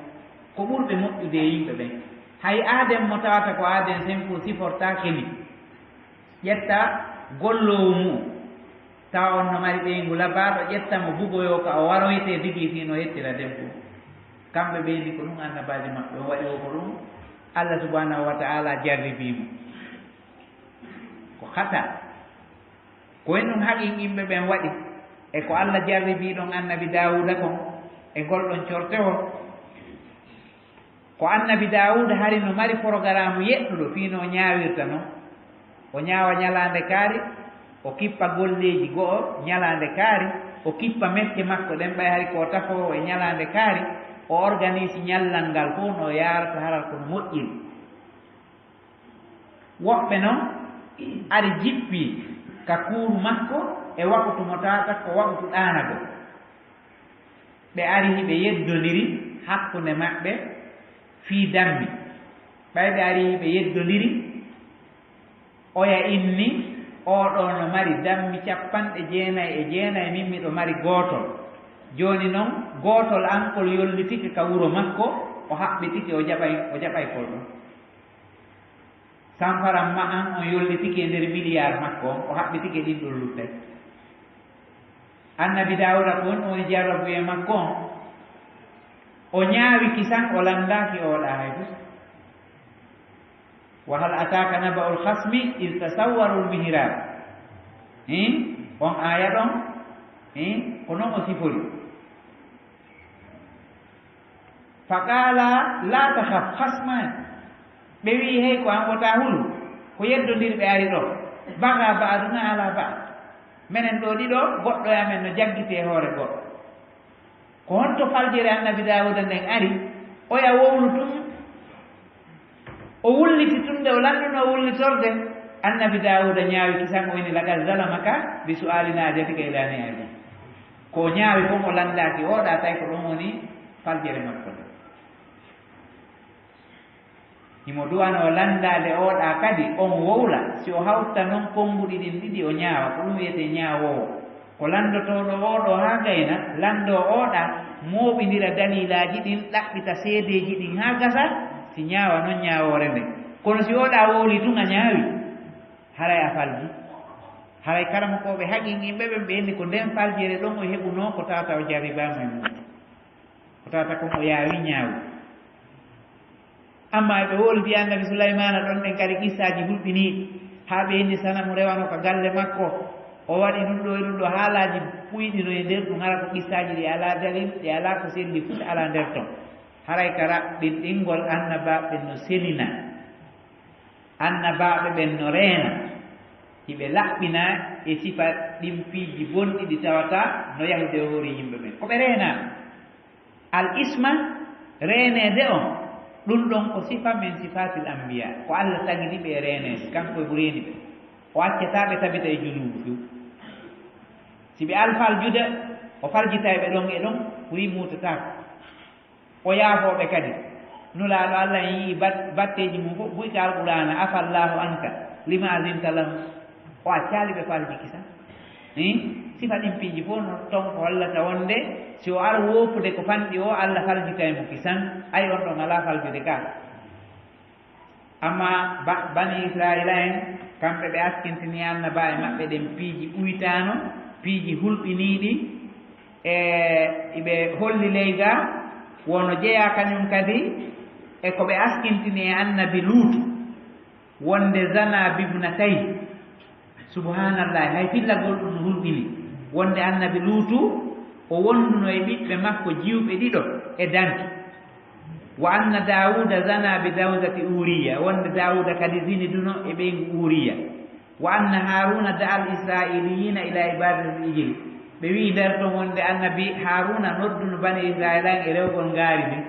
ko ɓurɓe moƴƴude e yimɓe ɓen. Hay aaden mo tawata ko aaden senko sifortaake ni. Ƴetta golloowo mu'um, tawa on no mari ɓeyngu labaaɗo, ƴetta mo bugoyoo ka o waroytee bigii fii no yettira debbo. Kamɓe ɓe ni ko ɗum annabaajo maɓɓe on waɗi, wo ko ɗum Allah subhanahu wa ta'ala jarribii mo. Ko hata. Ko en ɗum haqiiqinɓe ɓen waɗi e ko Allah jarribii ɗon annabi Daawuda kon e ngol ɗon cortewol. Ko annabi Daawuda hari no mari porogaraamu yeɗɗuɗo fii no o ñaawirta non. O ñaawa ñalaande kaari, o kippa golleeji go'o ñalaande kaari, o kippa mecce makko ɗen ɓay hari ko o tafoowo e ñalaande kaari, o organise ñallal ngal fof no o yaarata haral ko no moƴƴiri. Woɓɓe non ari jippii ka kuuru makko e wakutu mo tawata ko wakutu ɗaanagol. Ɓe ari hiɓe yeddondiri hakkunde maɓɓe fii dammi. Ɓay ɓe ari hiɓe yeddondiri, oya inni, "Oo ɗoo no mari dammi capanɗe jeenay e jeenay, min miɗo mari gootol." Jooni non, gootol an kol yollitike ka wuro makko, o haɓɓitike, o jaɓay, o jaɓay kol ɗon. Sanfaran ma an on yollitike e nder miliyaar makko on, o haɓɓitike ɗin ɗon luttay. Annabi Daawuda ko on woni jarrabuye makko on. O ñaawi kisan, o lanndaaki o waɗa hay fus. Wa hal ataka naba'ul khasmi iz tasawwarul mihrab. Hin, on aya ɗon, hin, ko non o sifori. Faqala la takhaf khasman. Ɓe wi'i, "Hey, ko an wota hulu, ko yeddondirɓe ari ɗo. Baga ba'duna ala ba'd. Menen ɗo ɗiɗo, goɗɗo e amen no jaggiti e hoore goɗɗo." Ko honto faljere Annabi Daawuda nden ari? Oya wowlu tun, o wulliti tun, nde o landuno wullitorde, Annabi Daawuda ñaawi kisan, o inni, "Laqad zalamaka bi su'ali najatika ila ni'ali." Ko o ñaawi kon o landaaki, o ɗa tawi ko ɗum woni faljere makko nde. Himo du'ano o landaade o ɗa kadi, on wowla, si o hawta non konnguɗi ɗin ɗiɗi o ñaawa, ko ɗum wiyetee ñaawoowo. Ko landotooɗo o ɗo haa gayna, landoo o ɗa, mooɓindira daliilaaji ɗin, ɗaɓɓita seedeeji ɗin haa gasa, si ñaawa non ñaawoore nden. Kono si o ɗa wowli tun a ñaawi, haray a falji. Haray karamokooɓe haqiiqinɓe ɓen ɓe inni ko nden faljere ɗon o heɓunoo ko tawata o jarribaama e mum. Ko tawata kon o yaawi ñaawi. Amma e ɓe wowliti Annabi Sulaymaana ɗon ɗen kadi qissaaji hulɓiniiɗi, haa ɓe inni sanamu rewano ka galle makko, o waɗi ɗum ɗo e ɗum ɗo, haalaaji puyɗi no e nder ɗum, hara ko qissaaji ɗi alaa dalil, ɗi alaa ko selli fuu alaa nder ton. Haray ka raɓɓinɗingol annabaaɓe no selina. Annabaaɓe ɓen no reena, hiɓe laɓɓina e sifa ɗin piiji bonɗi ɗi tawata no yahude e hoore yimɓe ɓen. Ko ɓe reenaa. Al isma, reeneede on, ɗum ɗon ko sifa min sifatil anbiya, ko Allah tagini ɓe e reeneede, kanko e mo reeni ɓe. O accataa ɓe tabita e junuubu few. Si ɓe alfaljude, o faljitay ɓe ɗon e ɗon, o yimuutataako. O yaafoo ɓe kadi. Nulaaɗo Allah en yi'i bat-, batteeji mum fof, buy ka Alqur'aana, "Afallahu anka, lima azinta lahu." O accaali ɓe falji kisan. Hin? Sifa ɗin piiji fof no ton ko hollata wonde si o ar woopude ko fanɗi o, Allah faljitay mo kisan. Ay on ɗon alaa faljude ka. Amma ba-, Bani Israa'iila en, kamɓe ɓe askintini annabaaɓe maɓɓe ɗen piiji uytaano, piiji hulɓiniiɗi, e iɓe holli ley ga, wono jeyaa kañum kadi e ko ɓe askintini e Annabi Luutu, wonde zana bibnatayhi. Subhaanallahi, hay fillagol ɗum no hulɓini, wonde Annabi Luutu, o wonduno e ɓiɓɓe makko jiwɓe ɗiɗo e danki. Wa anna Daawuda zana bi zawjati Uuriya, wonde Daawuda kadi ziniduno e ɓeyngu Uuriya. Wa anna Haaruuna da'al Israa'iiliyiina ila ibadatil ijil. Ɓe wi'i nder ton wonde Annabi Haaruuna nodduno Bani Israa'iila en e rewgol ngaari ndin.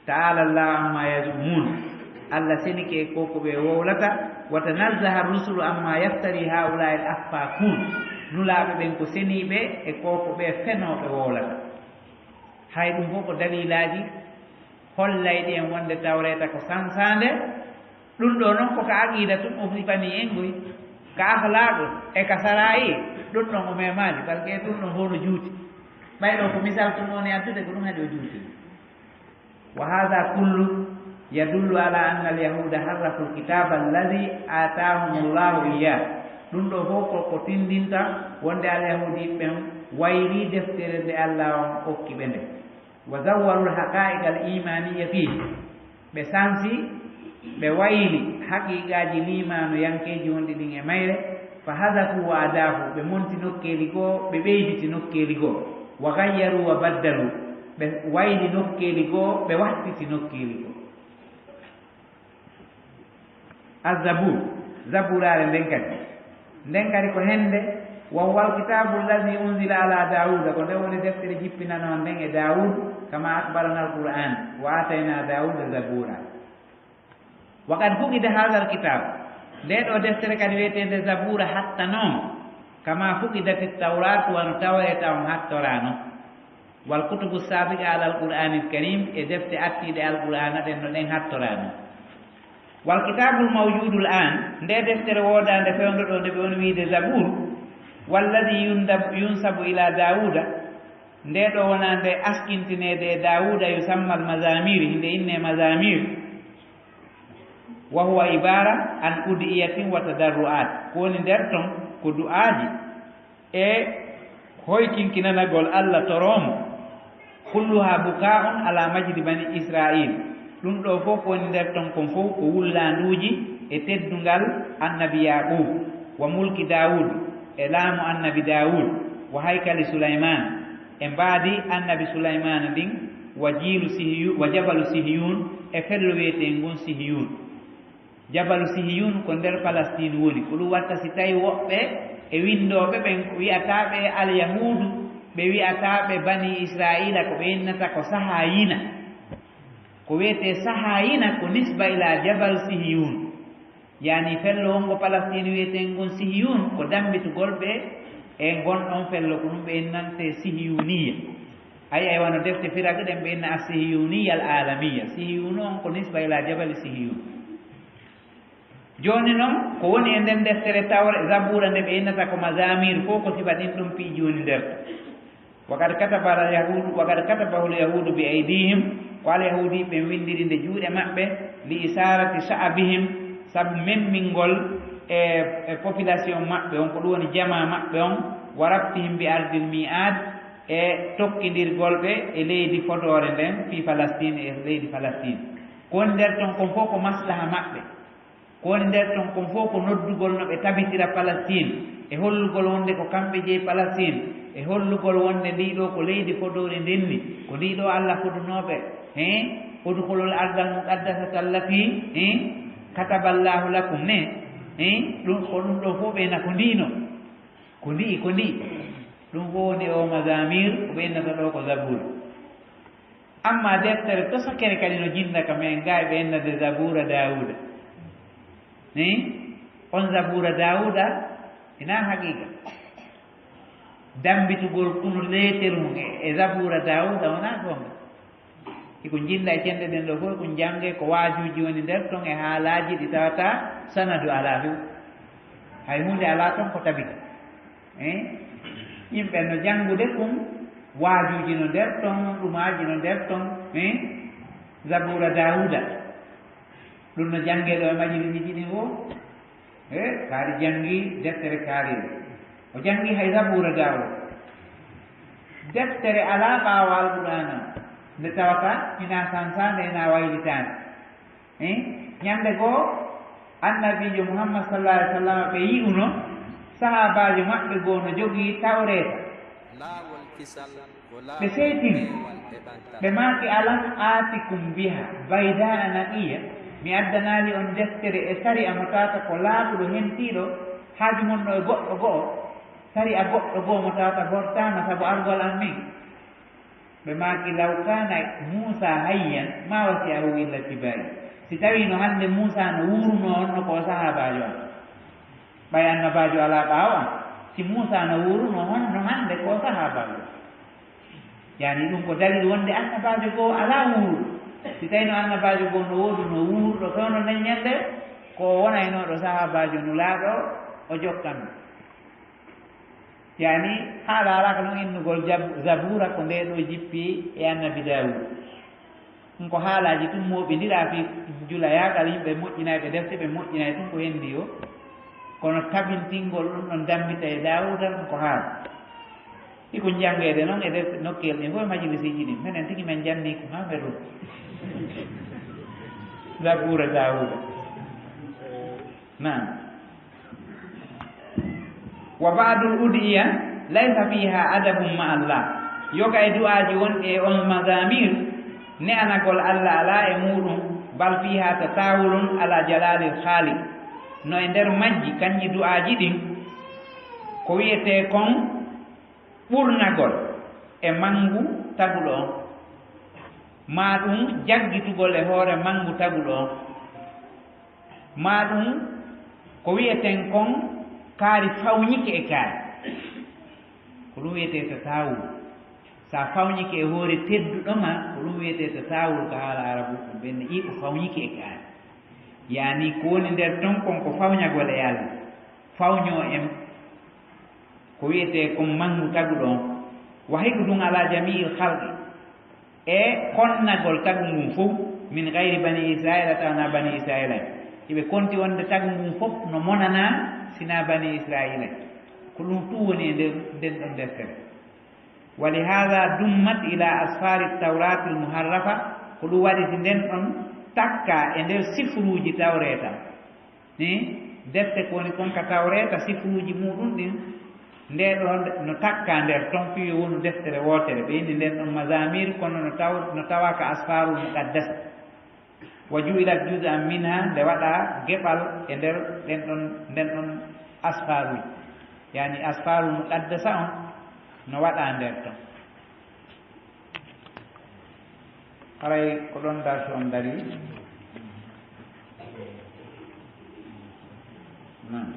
Ta'ala Allahu amma yaz'umun. Allah senike e ko ko ɓe wowlata. Wa tanazzaha rusulu amma yaftari haula'il affakun. Nulaaɓe ɓen ko seniiɓe e ko ko ɓe fenooɓe wowlata. Hay ɗum fof ko dalilaaji hollayɗi en wonde Tawreeta ko sansaande. Ɗum ɗo noon ko ka aqiida tun o sifanii en koy. Ka akhlaaqu e ka saraa'i, ɗum ɗon o memaali, parce que ɗum ɗon fof no juuti. Ɓay ɗo ko misal tun woni addude, ko ɗum haɗi o juuti. Wa hadha kullu yadullu ala anna al-yahuda harrafu al-kitaba alladhi atahum Allahu iyyah. Ɗum ɗo fof ko, ko tindinta wonde al-yahudiɓe ɓen wayri deftere nde Allah on okki ɓe nde. Wa zawwaru al-haqa'iq al-imaniyya fihi. Ɓe sansi, ɓe wayli haqiqaji limaanu yankeji wonɗi ɗin e mayre, fa hadafu wa adafu, ɓe monti nokkeeli goo, ɓe ɓeyditi nokkeeli goo, wa gayyaru wa baddalu, ɓe wayli nokkeeli goo, ɓe wattiti nokkeeli goo. Azzabur, Zaburaare nden kadi. Nden kadi ko hende, wa huwa alkitabu allazi unzila ala Dawuda, ko nde woni deftere jippinanoon nden e Dawud, kama akbarana alquran, wa atayna Dawuda zabura. Wa qad fuqida hadha alkitab, nde ɗo deftere kadi wiyeteende Zabura hattanooma, kama fuqidat at-Tawrat, wano Tawreeta on hattoraano. Wal kutubu sabiqa ala al-Qur'anil Karim, e defte attiiɗe Al-Qur'aana ɗen no ɗen hattoraano. Wal kitabul mawjudul an, nde deftere woodaande fewndo ɗo nde ɓe woni wiide Zabur, walladhi yundab-, yunsabu ila Dawuda, nde ɗo wona nde askintineede e Dawuda, yusammal mazamir, hinde inne mazamir, wa huwa ibara an ud'iyatin wa tadarru'at, ko woni nder ton ko du'aaji e hoykinkinanagol Allah toroomo, kulluha buka'un ala majdi bani Isra'il. Ɗum ɗo fof ko woni nder ton kon fof ko wullaanduuji e teddungal annabi Yaqub, wa mulki Daawud, e laamu annabi Daawud, wa haykali Sulaymaan, e mbaadi annabi Sulaymaana ndin, wa jiilu Sihiyu-, wa jabalu Sihiyun, e fello wiyetee ngun Sihiyun. Jabalu Sihiyun ko nder Palestine woni. Ko ɗum watta si tawi woɓɓe e winndooɓe ɓen ko wi'ataa ɓe Alyahuudu, ɓe wi'ataa ɓe Bani Israa'iila, ko ɓe innata ko Sahayina. Ko wiyetee Sahayina ko nisba ila Jabal Sihiyun. Yani fello wongo Palestine wiyetee ngon Sihiyun ko dambitugol ɓe e ngon ɗon fello ko ɗum ɓe innante Sihiyuniya. Ay, ay wano defte firaga ɗen ɓe inna as-Sihiyuniya al-Alamiya. Sihiyun on ko nisba ila Jabal Sihiyun. Jooni noon, ko woni e nden deftere Tawre-, Zabuura nde ɓe innata ko Mazamir fof, ko sifa ɗin ɗum piiji woni nder. Wa qad kataba al-Yahuudu, wa qad katabahu al-Yahuudu bi aydihim, ko Alyahuudiiɓe ɓen winndiri nde juuɗe maɓɓe, li isaarati sha'bihim, sabu memmingol e, e population maɓɓe on, ko ɗum woni jamaa maɓɓe on, wa rabtihim bi ardil mi'aad, e tokkindirgol ɓe e leydi fodoore nden, fii Falastiin, e leydi Falastiin. Ko woni nder ton kon fof ko maslaha maɓɓe. Ko woni nder ton kon fof ko noddugol no ɓe tabitira Palestine, e hollugol wonde ko kamɓe jeyi Palestine, e hollugol wonde ndii ɗoo ko leydi fodoori ndenni, ko ndii ɗoo Alla fodunooɓe, hein? Udkhulul ardal muqaddasata allati, hein? Kataballaahu lakum ne, hein? Ɗum, ko ɗum ɗoo fof ɓe na ko ndiino. Ko ndii, ko ndii. Ɗum fof woni o Mazamir, ko ɓe innata ɗoo ko Zabuura. Amma deftere tosakere kadi no jinda ka men, gaa ɓe innata Zabuura Daawuda. Ni? On Zabuura Daawuda, ina haqiqa. Dambitugol kunu leeteru e, e Zabuura Daawuda wonaa goonga. Iko jinda e cenɗe ɗen ɗo fof, ko jannge, ko waajuuji woni nder ton e haalaaji ɗi tawata sanadu alaa few. Hay huunde alaa ton ko tabita. Eh? Yimɓe no janngude ɗum, waajuuji no nder ton, ɗumaaji no nder ton, eh? Zabuura Daawuda. Ɗum no janngee ɗo e majilisiiji ɗin fof. Eh, kaari janngi deftere kaari. O janngi hay Zabuura Daawuda. Deftere alaa ɓaawo Alqur'aana. Nde tawata ina sansaande, ina waylitaande. Eh? Ñande goo, Annabiijo Muhammad sallallahu alaihi wasallam ɓe yi'uno, sahaabaajo maɓɓe goo no jogii Tawreeta. Laawol kisal ko laawol. Ɓe seytini. Peewal e ɓantal. Ɓe maaki, "Alam aatikum biha baydaa naqiya?" Mi addanaali on deftere e sari'a mo tawata ko laaɓuɗo hentiiɗo, haaju mon no e goɗɗo go'o, sari'a goɗɗo go'o mo tawata bortaama sabu argol am min. Ɓe maaki, "Law kaana Muusaa hayyan maa wasi'ahu illa tibaa'i." Si tawiino hannde Muusaa no wuurunoo honno ko o sahaabaajo am, ɓay annabaajo alaa ɓaawo am, si Muusaa no wuurunoo honno hannde ko o sahaabaajo am? Yani ɗum ko dalil wonde annabaajo goo alaa wuuruɗo. Si tawiino annabaajo goo no woodunoo wuuruɗo fewndo nden ñande, ko o wonaynooɗo sahaabaajo Nulaaɗo, o jokkanno. Yani, haala alaaka noon innugol Jab-, Zabuura ko ndee ɗoo jippi e Annabi Daawuud. Ɗum ko haalaaji tun mooɓindiraa fii julayaagal, yimɓe moƴƴinayɓe defte, ɓe moƴƴinay tun ko hendi o. Kono tabintingol ɗum ɗon dammbita e Daawuuda, ɗum ko haala. Iko janngeede noon e defte nokkeel ɗin fof e majlisiiji ɗin. Menen tigi men janni ko haa men rutti. Zabuura Daawuuda. Naam. Wa ba'dul ud'iya laysa fiha adabun ma Allah. Yoga e du'aaji wonɗi e on mazamir, ne'anagol Allah alaa e muuɗum, bal fiha tatawulun ala jalalil khaliq. No e nder majji, kanji du'aaji ɗin, ko wi'etee kon ɓurnagol e mangu taguɗo on, maa ɗum jaggitugol e hoore mangu taguɗo on. Maa ɗum ko wi'eten kon kaari fawñike e kaari. Ko ɗum wi'etee tatawul. Sa fawñike e hoore tedduɗo ma, ko ɗum wi'etee tatawul ka haala arabu, ɓen i ko fawñike e kaari. Yani ko woni nder ton kon ko fawñagol e Alla. Fawño en ko wi'etee kon mangu taguɗo on. Wa hikdun ala jami'il khalqi. E konnagol tagu ngun fof, min gayri bani Israila, tawa na bani Israila en. Hiɓe konti wonde tagu ngun fof no monanaa, sina bani Israila en. Ko ɗum tun woni e nder, nden ɗon deftere. Wa li hadha dummat ila asfari tawrati al muharrafa, Ko ɗum waɗi si nden ɗon takka e nder sifruuji Tawreeta. Ni defte ko woni kon ka Tawreeta, sifruuji muɗum ɗin, nde ɗon no takka nder ton fii yo wonu deftere wootere. Ɓe inni nden ɗon Mazamir, kono no taw-, no tawa ka Asfarul Muqaddasa. Wa ju'ilat juz'an minha, nde waɗa geɓal e nder ɗen ɗon, nden ɗon Asfaruuji. Yani Asfarul Muqaddasa on no waɗa nder ton. Haray ko ɗon darsi on dari. Naam.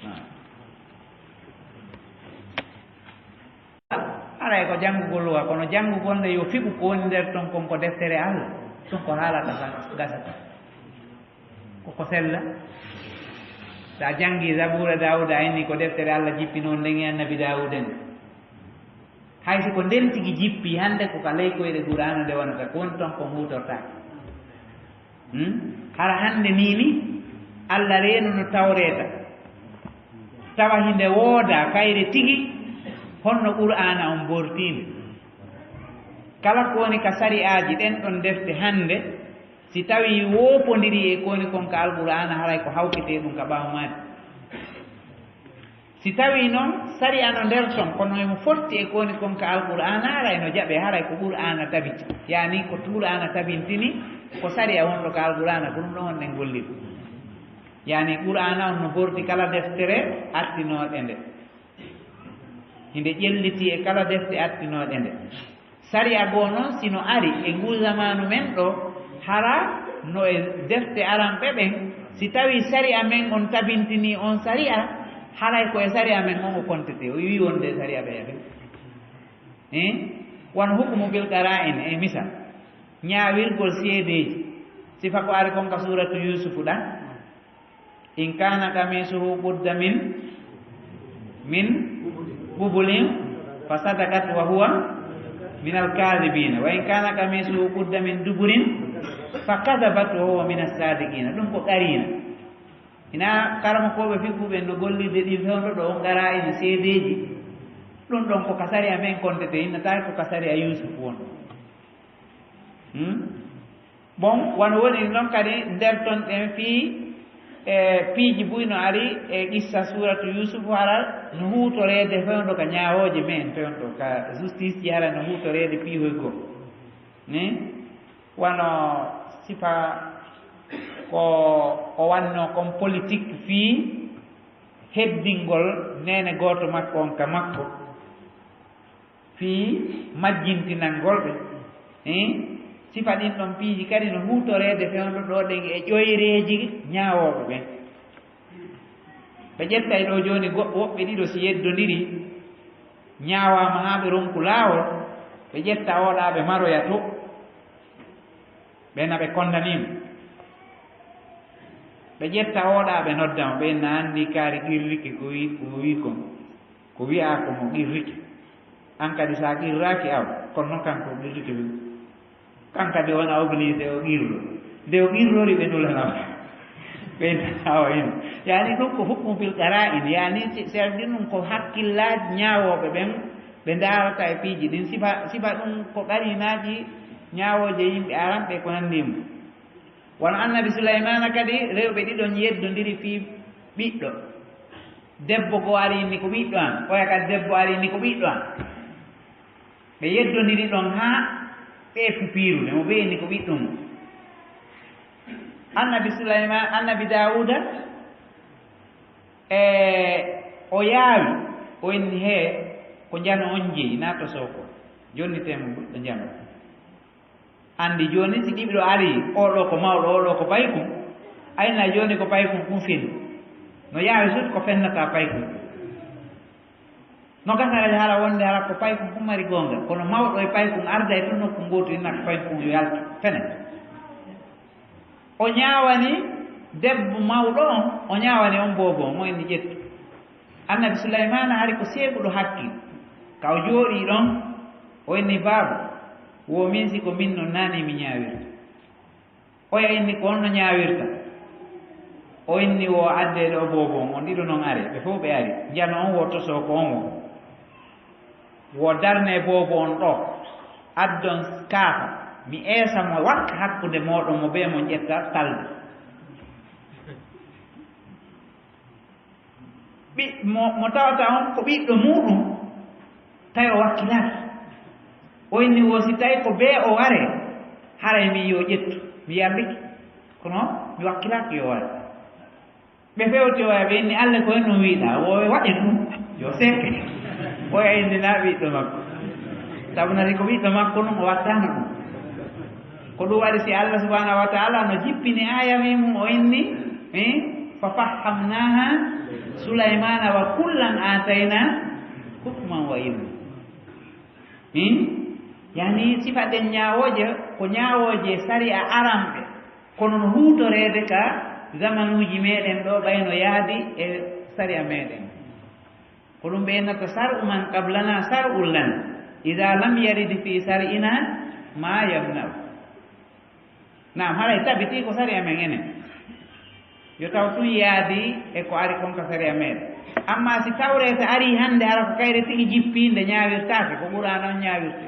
Naam. Haray ko janngugol wa, kono janngugol nde yo fiɓu ko woni nder ton kon ko deftere Allah, ɗum ko haalata sa-, gasata. Ko ko sella. Sa janngi Zabuura Daawuda, a inni ko deftere Allah jippi noon nden e Annabi Daawuda nde. Hay si ko nden tigi jippi, hannde ko ka ley koyɗe Qur'aana nde wonata, ko woni ton kon huutortaake. Hmm? Hara hannde nii ni, Allah reenuno Tawreeta. Tawa hinde wooda kayre tigi, honno Qur'aana on bortiinde. Kala ko woni ka sari'aaji ɗen ɗon defte hannde, si tawi woopondiri e ko woni kon ka Alqur'aana, haray ko hawketee ɗum ka ɓaawo maade. Si tawi noon sari'a no nder ton, kono emo fotti e ko woni kon ka Alqur'aana, haray no jaɓe, haray ko Qur'aana tabiti. Yani ko Qur'aana tabintini, ko sari'a wonɗo ka Alqur'aana, ko ɗum ɗon wonɗen gollirde. Yani Qur'aana on no borti kala deftere attinooɗe nde. Hinde ƴelliti e kala defte attinooɗe nde. Sari'a goo noon, si no ari e nguu zamaanu men ɗo, hara no e defte aranɓe ɓen, si tawii sari'a men on tabintinii on sari'a, haray ko e sari'a men on o kontetee, o wi'i wonde e sari'a ɓeya ɓen. Eh? Wano hukmu bil qara'in, e misal, ñaawirgol seedeeji, sifa ko ari kon ka suuratu Yuusufu ɗan, إن كان قميصه قد من، من قبل فصدقت وهو من الكاذبين، وإن كان قميصه قد من دبر فكذبت وهو من الصادقين. Ɗum ko qariina. Ina karamokooɓe fiqhu ɓen no gollirde ɗin fewndo ɗo, on qaraa'ina seedeeji. Ɗum ɗon ko ka sariya men kontete, innata ko ka sariya Yuusufu won. Hmm? Bon, wano woni noon kadi nder ton ɗen fii, e, piiji buy no ari e qissa suuratu Yuusufu, hara no huutoreede fewndo ka ñaawooje men fewndo, ka justice ji, hara no huutoreede piihoy goo. Ni? Wano sifa ko o wanno kon politique fii heddingol neene gooto makko on ka makko. Fii majjintinangol ɓe. Eh? Sifa ɗin ɗon piiji kadi no huutoreede fewndo ɗo ɗen e ƴoyreeji ñaawooɓe ɓen. Ɓe ƴettay ɗo jooni go-, woɓɓe ɗiɗo si yeddondiri, ñaawaama haa ɓe ronku laawol, ɓe ƴetta oɗa ɓe maroya to. Ɓe na ɓe kondanii mo. Ɓe ƴetta oɗa ɓe nodda mo, ɓe na anndi kaari qirrike ko wi-, ko wi kon. Ko wi'aa ko mo qirrike. An kadi sa qirraaki aw, kono noon kanko o qirrike wi. Kan kadi wona obligé o qirro. Nde o qirrori ɓe nulana mo. Ɓe na awa hino. Yani ɗum ko hukmu bil qara'in. Yani si, si ɗum ko hakkillaaji ñaawooɓe ɓen, ɓe ndaarata e piiji ɗin. Sifa, sifa ɗum ko qarinaaji ñaawooje yimɓe aranɓe ko nanndi mum. Wano Annabi Sulaymaana kadi, rewɓe ɗiɗon yeddondiri fii ɓiɗɗo. Debbo goo ari inni ko ɓiɗɗo an, oya kadi debbo ari inni ko ɓiɗɗo an. Ɓe yeddondiri ɗon haa ɓe fupiiru, nde mo ɓe inni ko ɓiɗɗo mum. Annabi Sulaymaan, Annabi Daawuuda, e o yaawi, o inni, "Hee, ko njano on jeyi, naa to sooko. Jonnitee mo goɗɗo njano." Anndi jooni si ɗiɗo ari, oo ɗoo ko mawɗo, oo ɗoo ko paykun, ayna jooni ko paykun kun fini. No yaawi sut ko fennata paykun. No gasa kadi hara wonde hara ko paykun kun mari goonga, kono mawɗo e paykun arda e tun nokku ngootu, inna ko paykun yo yaltu, fene. O ñaawani debbo mawɗo on, o ñaawani on boobo on, mo inni ƴettu. Annabi Sulaymaana hari ko seeɓuɗo hakkil. Ka o jooɗii ɗon, o inni, "Baaba, wo min si ko min non naani mi ñaawirta." Oya inni, "Ko on no ñaawirta?" O inni wo adde ɗo boobo on, on ɗiɗo non are, ɓe fof ɓe ari. Njano on wo tosoo ko on wo. Wo darne boobo on ɗo, addon kaafa, mi eesa mo wakka hakkunde mooɗon mo bee mon ƴetta talde. Ɓi-, mo, mo tawata on ko ɓiɗɗo muuɗum, tawi o wakkilaaki. O inni wo si tawi ko bee o ware, haray mi yo ƴettu, mi yallike. Kono mi wakkilaaki yo ware. Ɓe fewti oya, ɓe inni Alla ko en ɗum wiɗa, wo ɓe waɗi ɗum, yo sekke. Oya inni na ɓiɗɗo makko. Sabu nati ko ɓiɗɗo makko ɗum, o wattano ɗum. Ko ɗum waɗi si Allah subhanahu wa ta'ala no jippini aya wi mum o inni, eh, "Fa fahhamnaha Sulaymana wa kullan atayna hukman wa ilma." Hmm? Yani sifaɗen ñaawooje, ko ñaawooje sariya aranɓe, kono no huutoreede ka zamanuuji meɗen ɗo, ɓay no yaadi e sariya meɗen. Ko ɗum ɓe innata sar'u man qablana sar'un lana, ida lam yarid fi sar'ina ma yamna'u. Naam, haray tabitii ko sariya men enen. Yo taw tun yaadi e ko ari kon ka sariya meɗen. Amma si tawreeta ari hannde, hara ko kayre tigi jippii, nde ñaawirtaake, ko Qur'aana on ñaawirte.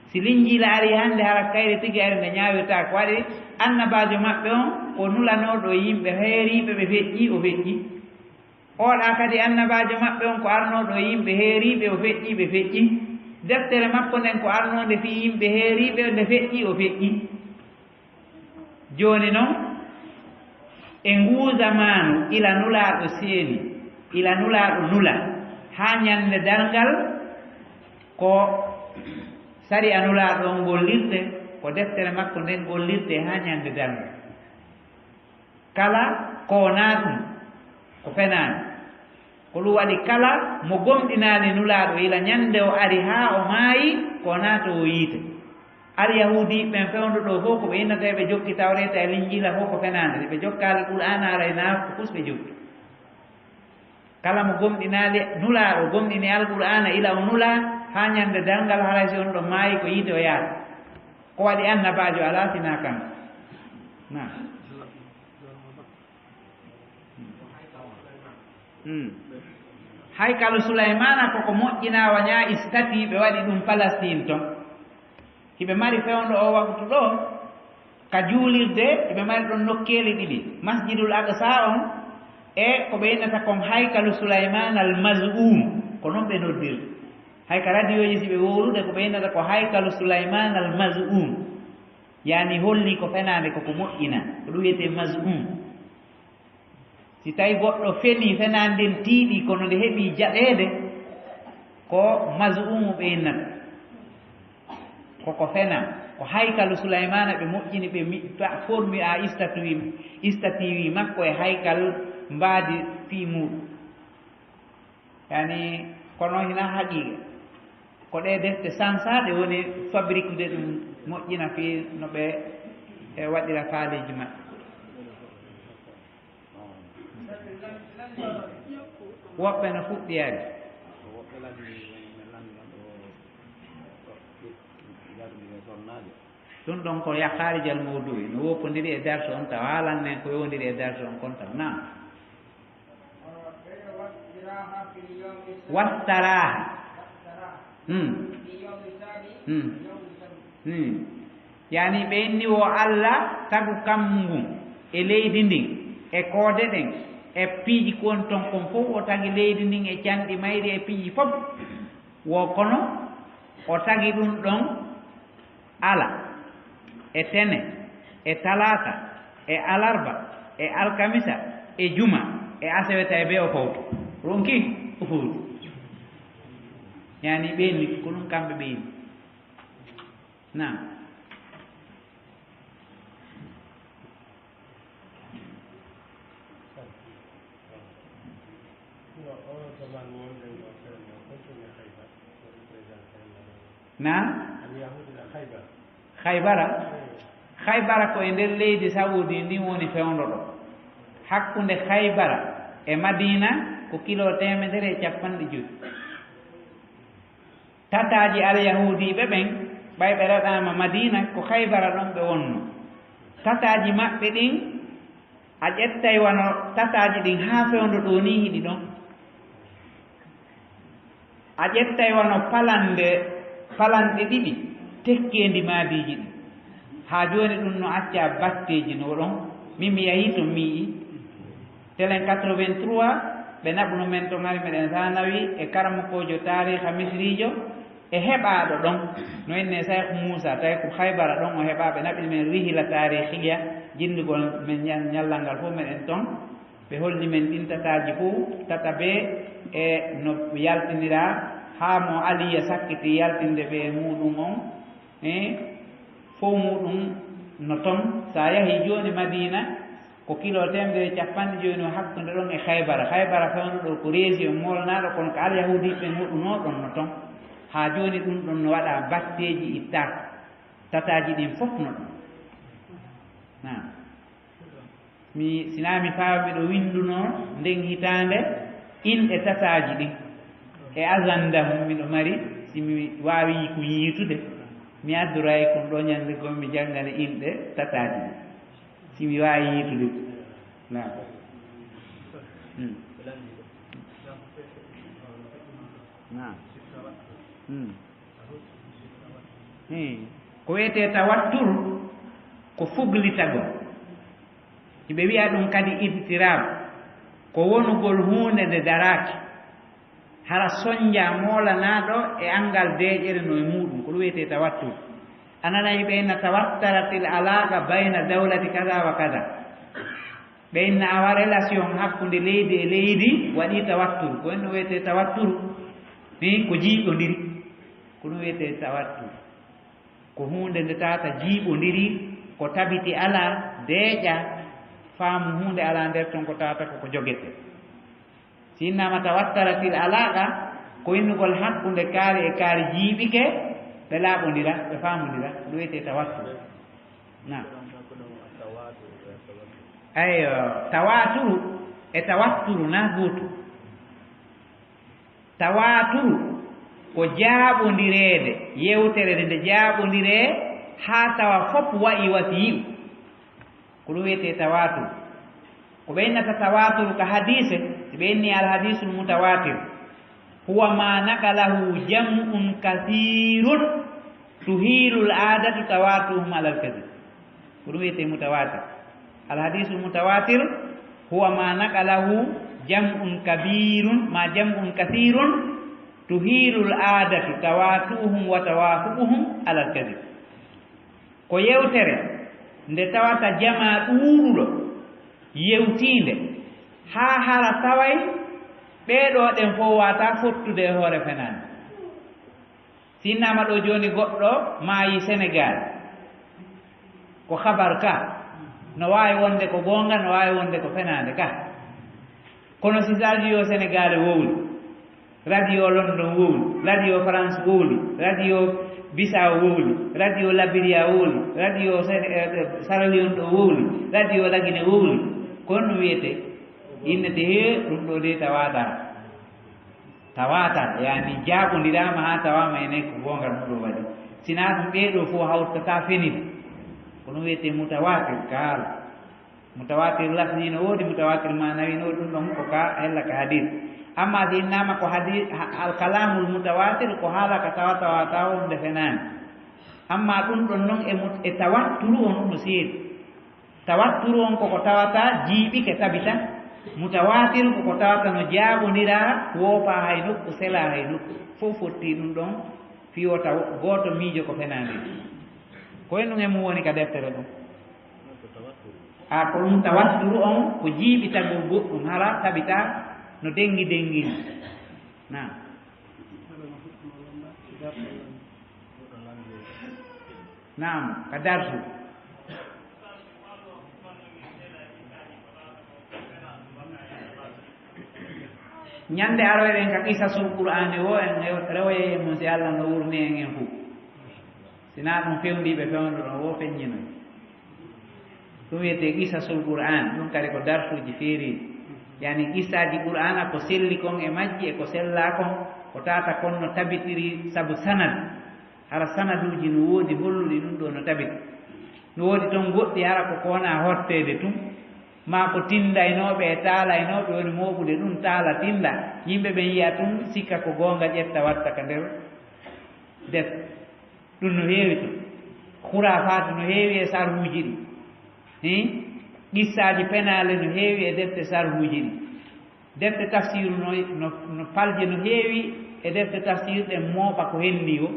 Si Linjiila ari hannde, hara ko kayre tigi ari, nde ñaawirtaake. Ko waɗi annabaajo maɓɓe on, ko nulanooɗo yimɓe heeriiɓe, ɓe feƴƴi, o feƴƴi. Oɗa kadi annabaajo maɓɓe on, ko arnooɗo yimɓe heeriiɓe, o feƴƴi, ɓe feƴƴi. Deftere makko nden, ko arnoonde fii yimɓe heeriiɓe, nde feƴƴi, o feƴƴi. Jooni non, e nguu zamaanu, ila Nulaaɗo seeni, ila Nulaaɗo nula, haa ñande darngal, ko sariya Nulaaɗo on gollirte, ko deftere makko nden gollirte haa ñande darngal. Kala ko wonaa ɗum, ko fenaande. Ko ɗum waɗi kala mo gomɗinaali Nulaaɗo ila ñande o ari haa o maayi, ko o naatoowo yiite. Alyahuudiiɓe ɓen fewndo ɗoo fof, ko ɓe innata ɓe jokki Tawreeta e Linjiila fof ko fenaande. Si ɓe jokkaali Qur'aana, haray naafku fus ɓe jokki. Kala mo gomɗinaali Nulaaɗo, gomɗini Alqur'aana ila o nulaa, haa ñande darngal, haray si on ɗon maayi, ko yiite o yaata. Ko waɗi annabaajo alaa sinaa kanko. Naam. Hmm. Haykalu Sulaymaana ko ko moƴƴinaa, wañaa istati ɓe waɗi ɗum Palestine ton. Hiɓe mari fewndo o waktu ɗo, ka juulirde, hiɓe mari ɗon nokkeeli ɗiɗi. Masjidul Aqsa on e ko ɓe innata kon Haykalu Sulaymaana al Maz'um, ko non ɓe noddirta. Hay ka radiyooji si ɓe wowlude ko ɓe innata ko Haykalu Sulaymaana al Maz'um. Yani holli ko fenaande, ko ko moƴƴinaa. Ko ɗum wiyetee Maz'um. Si tawi goɗɗo fenii, fenaande nden tiiɗi, kono nde heɓii jaɓeede, ko maz'umu ɓe innata. Ko ko fenaa. Ko Haykalu Sulaymaana ɓe moƴƴini, ɓe mi-, ta-, formi a istatuwi, istatuwi makko e haykal mbaadi fii muuɗum. Yani, kono hinaa haqiiqa. Ko ɗee defte sansaaɗe woni fabrikude ɗum, moƴƴina fii no ɓe, e, waɗira faaleeji maɓɓe. Woɓɓe no fuɗɗi ari. Ɗum ɗon ko ya kharijal mawdu'i, no woppondiri e darsu on taw, haalan nen ko yowondiri e darsu on kon taw. Naam. Wastaraaha. Hmm. Hmm. Hmm. Yani ɓe inni wo Alla tagu kammu ngun e leydi ndin e koode ɗen e piiji ko woni ton kon fof, o tagi leydi ndin e canɗi mayri e piiji fof. Wo kono o tagi ɗum ɗon ala e tene e talaata e alarba e alkamisa e juma e aseweta e bee o fawtu. Ronki o fawtu. Yani ɓe inni ko ɗum kamɓe ɓe inni. Naam. Naam. Haybara. Haybara ko e nder leydi Saudi ndin woni fewndo ɗo. Hakkunde Haybara e Madina ko kilo teemedere e capanɗe jowi. Tataaji Alyahuudiiɓe ɓen, ɓay ɓe raɗaama Madina, ko Haybara ɗon ɓe wonno. Tataaji maɓɓe ɗin, A ƴettay wano tataaji ɗin haa fewndo ɗoo nii hiɗi ɗon. A ƴettay wano palande, palanɗe ɗiɗi tekkeendi maadiiji ɗin. Haa jooni ɗun no acca batteeji no ɗon. Min mi yahii ton mi yi'i. Telen quatre-vingt-trois, ɓe naɓuno men ton hari meɗen saanawi e karamokoojo taariiha misriijo e heɓaaɗo ɗon. No innee Saykh Muusa, tawi ko Haybara ɗon o heɓaa, ɓe naɓi men rihila taarihiya, jinndugol men ñal-, ñallal ngal fof meɗen ton. Ɓe holli men ɗin tataaji fof, tata bee e no yaltiniraa, haa mo Aliya sakkiti yaltinde ɓe e muuɗum on, e fof muuɗum no ton. So a yahii jooni Madiina, ko kilo teemedere e capanɗe jowi no hakkunde ɗon e Haybara. Haybara fewndo ɗoo ko région moolnaaɗo, kono ko Alyahuudiiɓe ɓen hoɗunoo ɗon no ton. Haa jooni ɗum ɗon no waɗa batteeji ittaaka. Tataaji ɗin fof no ɗon. Naam. Mi, sinaa mi faawa miɗo winndunoo nden hitaande inɗe tataaji ɗin. E agenda mum miɗo mari, si mi waawi ko yiitude, mi addoray kon ɗoo ñannde goo mi janngane inɗe tataaji ɗin. Si mi waawi yiitude. Naam. Hmm. Naam. Hmm. Hmm. Ko wiyetee tawattur, ko fuglitagol. Hiɓe wi'a ɗum kadi idtirab, ko wonugol huunde nde daraaki, hara sonja moolanaaɗo e anngal deeƴere no e muuɗum, ko ɗum wiyetee tawattur. A nanay ɓe inna tawattaratil alaqa bayna dawlati kada wa kada. Ɓe inna awa relation hakkunde leydi e leydi waɗii tawattur, ko en no wiyetee tawattur, ni ko jiiɓondiri, ko ɗum wiyetee tawattur. Ko huunde nde tata jiiɓondiri, ko tabiti alaa, deeƴa, faamu huunde alaa nder ton, ko tata ko ko jogetee. Si innaama tawattaratil alaqa, ko innugol hakkunde kaari e kaari jiiɓike, ɓe laaɓondira, ɓe faamondira, ɗum wiyetee tawattur. Naam. Eyyo, tawaturu e tawatturu na gootu. Tawaturu ko jaaɓondireede, yewtere nde nde jaaɓondiree haa tawa fof wa'i wa si yi'u. Ko ɗum wiyetee tawaatur. Ko ɓe innata tawaatur ka hadiise, si ɓe inni al hadiisul mutawaatir, huwa ma naqalahu jam'un kasiirun tuhiilul aadatu tawaaturuhum alal kadib. Ko ɗum wiyetee mutawaatir. Al hadiisul mutawaatir huwa ma naqalahu jam'un kabiirun, ma jam'un kasiirun tuhiilul aadatu tawaaturuhum wa tawaafuquhum alal kadib. Ko yewtere nde tawata jamaa ɗuuɗuɗo yewtiinde, haa hara taway ɓee ɗoo ɗen fof waawataa fottude e hoore fenaande. Si innaama ɗoo jooni goɗɗo maayi Senegaal, ko habar ka, no waawi wonde ko goonga, no waawi wonde ko fenaande ka. Kono si radio Senegaal wowli, radio London wowli, radio France wowli, radio Bissau wowli, radio Liberia wowli, radio Sen-, eh, eh, Sierra Leone ɗo wowli, radio Lagine wowli, ko honno wiyetee? Innete hee, ɗum ɗoo de tawaatara. Tawaatara, yaani jaaɓondiraama haa tawaama enen ko goonga ɗum ɗoo waɗi. Sinaa ɗum ɓee ɗoo fof hawtataa fenide. Ko ɗum wiyetee mutawaatir, kaala. Mutawaatir lafzi no woodi, mutawaatir maanawi no woodi, ɗum ɗon ko ka hella ka hadiis. Amma si innaama ko hadiis, ha-, al kalaamul mutawaatir ko haala ka tawa tawa tawa wonde fenaani. Amma ɗum ɗon non e mut-, e tawatturu on no seedi. Tawatturu on koko tawata jiiɓike tabita. Mutawaatir koko tawata no jaaɓondira, woopa hay nokku, sela hay nokku. Fof fotti ɗum ɗon, fii wota wo-, gooto miijo ko fenaande. Ko e ɗum e mum woni ka deftere ɗum. A ko ɗum tawatturu on, ko jiiɓitagol goɗɗum, hara tabita no dengi dengi. Naam. Naam, ka darsu. Ñande aroyɗen ka qisasul Qur'aani o, en rew-, rewoyay e mum si Allah no wurni en en fof. Sinaa ɗum fewndiiɓe fewndo ɗon wo feññinoy. Ɗum wiyetee qisasul Qur'aan, ɗum kadi ko darsuuji feeriiɗi. Yaani qissaaji Qur'aana ko selli kon e majji e ko sellaa kon, ko tata kon no tabitiri sabu sanad. Hara sanaduuji no woodi holluɗi ɗum ɗoo no tabiti. No woodi ton goɗɗi hara ko ko wona horteede tun. Maa ko tinndaynooɓe e taalaynooɓe woni mooɓude ɗum, taala tinnda. Yimɓe ɓen yiya tun, sikka ko goonga, ƴetta watta ka nder defte. Ɗum no heewi ton. Khuraafaatu no heewi e sarhuuji ɗi. Hin? Qissaaji penaale no heewi e defte sarhuuji ɗi. Defte tafsiru no, no, no palje no heewi e defte tafsir ɗen mooɓa ko henni o.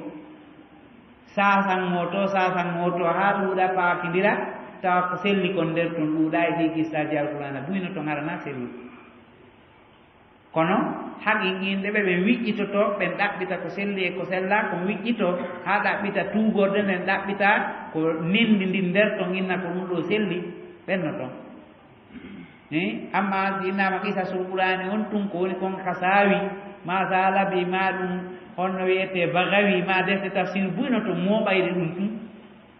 Saasan o to, saasan o to, haa ɗuuɗa paakindira, tawa ko selli kon nder ton ɗuuɗa e ɗi qissaaji Alqur'aana buy no ton arana selli. Kono haqiiqinɓe ɓe, ɓe wiƴƴitoto, ɓen ɗaɓɓita ko selli e ko sellaa, ko wiƴƴito haa ɗaɓɓita tuugorde nden, ɗaɓɓita ko nendi ndin nder ton, inna ko ɗum ɗo selli, ɓen no ton. Eh, amma si innama qisasul Qur'aani on tun, ko woni kon ka saawi, ma Saalabi, ma ɗum honno wiyete Bagawi, ma defte tafsir buy no ton mooɓayde ɗum tun,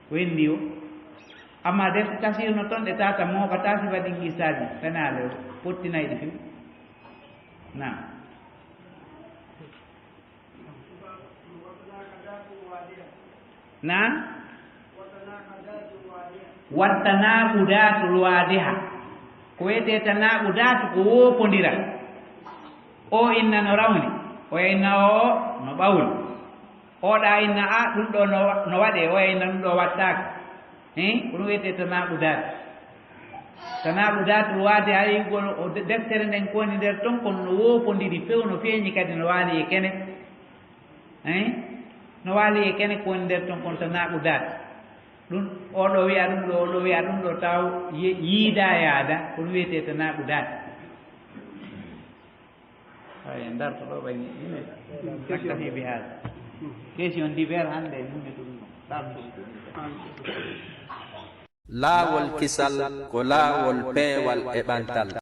ko enndi o. Amma defte tafsir no ton ɗe tata mooɓata sifa ɗin qissaaji, fenaale o, pottinayɗi few. Naam. Naam? Wa tanaqudaatul waadiha. Ko wiyetee tanaqudaatul, ko woopondira. O inna no rawni, o inna o no ɓawli. O ɗa inna, a, ɗum ɗo no wa-, no waɗee, o inna ɗum ɗo wattaaka. Hein? Ko ɗum wiyetee tanaaqudaat. Tanaaqudaat waade ay gol o de-, deftere nden ko woni nder ton kon no woopondiri few, no feeñi kadi no waali e kene. Hein? No waali e kene ko woni nder ton kon tanaaqudaat. Ɗum, o ɗo wiya ɗum ɗo, o ɗo wiya ɗum ɗo, taw ye-, yiida yaada, ko ɗum wiyetee tanaaqudaat. Hay, en darto ɗo ɓay ni, ine, naktafi bi hada. Question divers hannde, e mum e ɗum ɗo. Ɗam ɗum. Laawol kisal ko laawol peewal e ɓantal.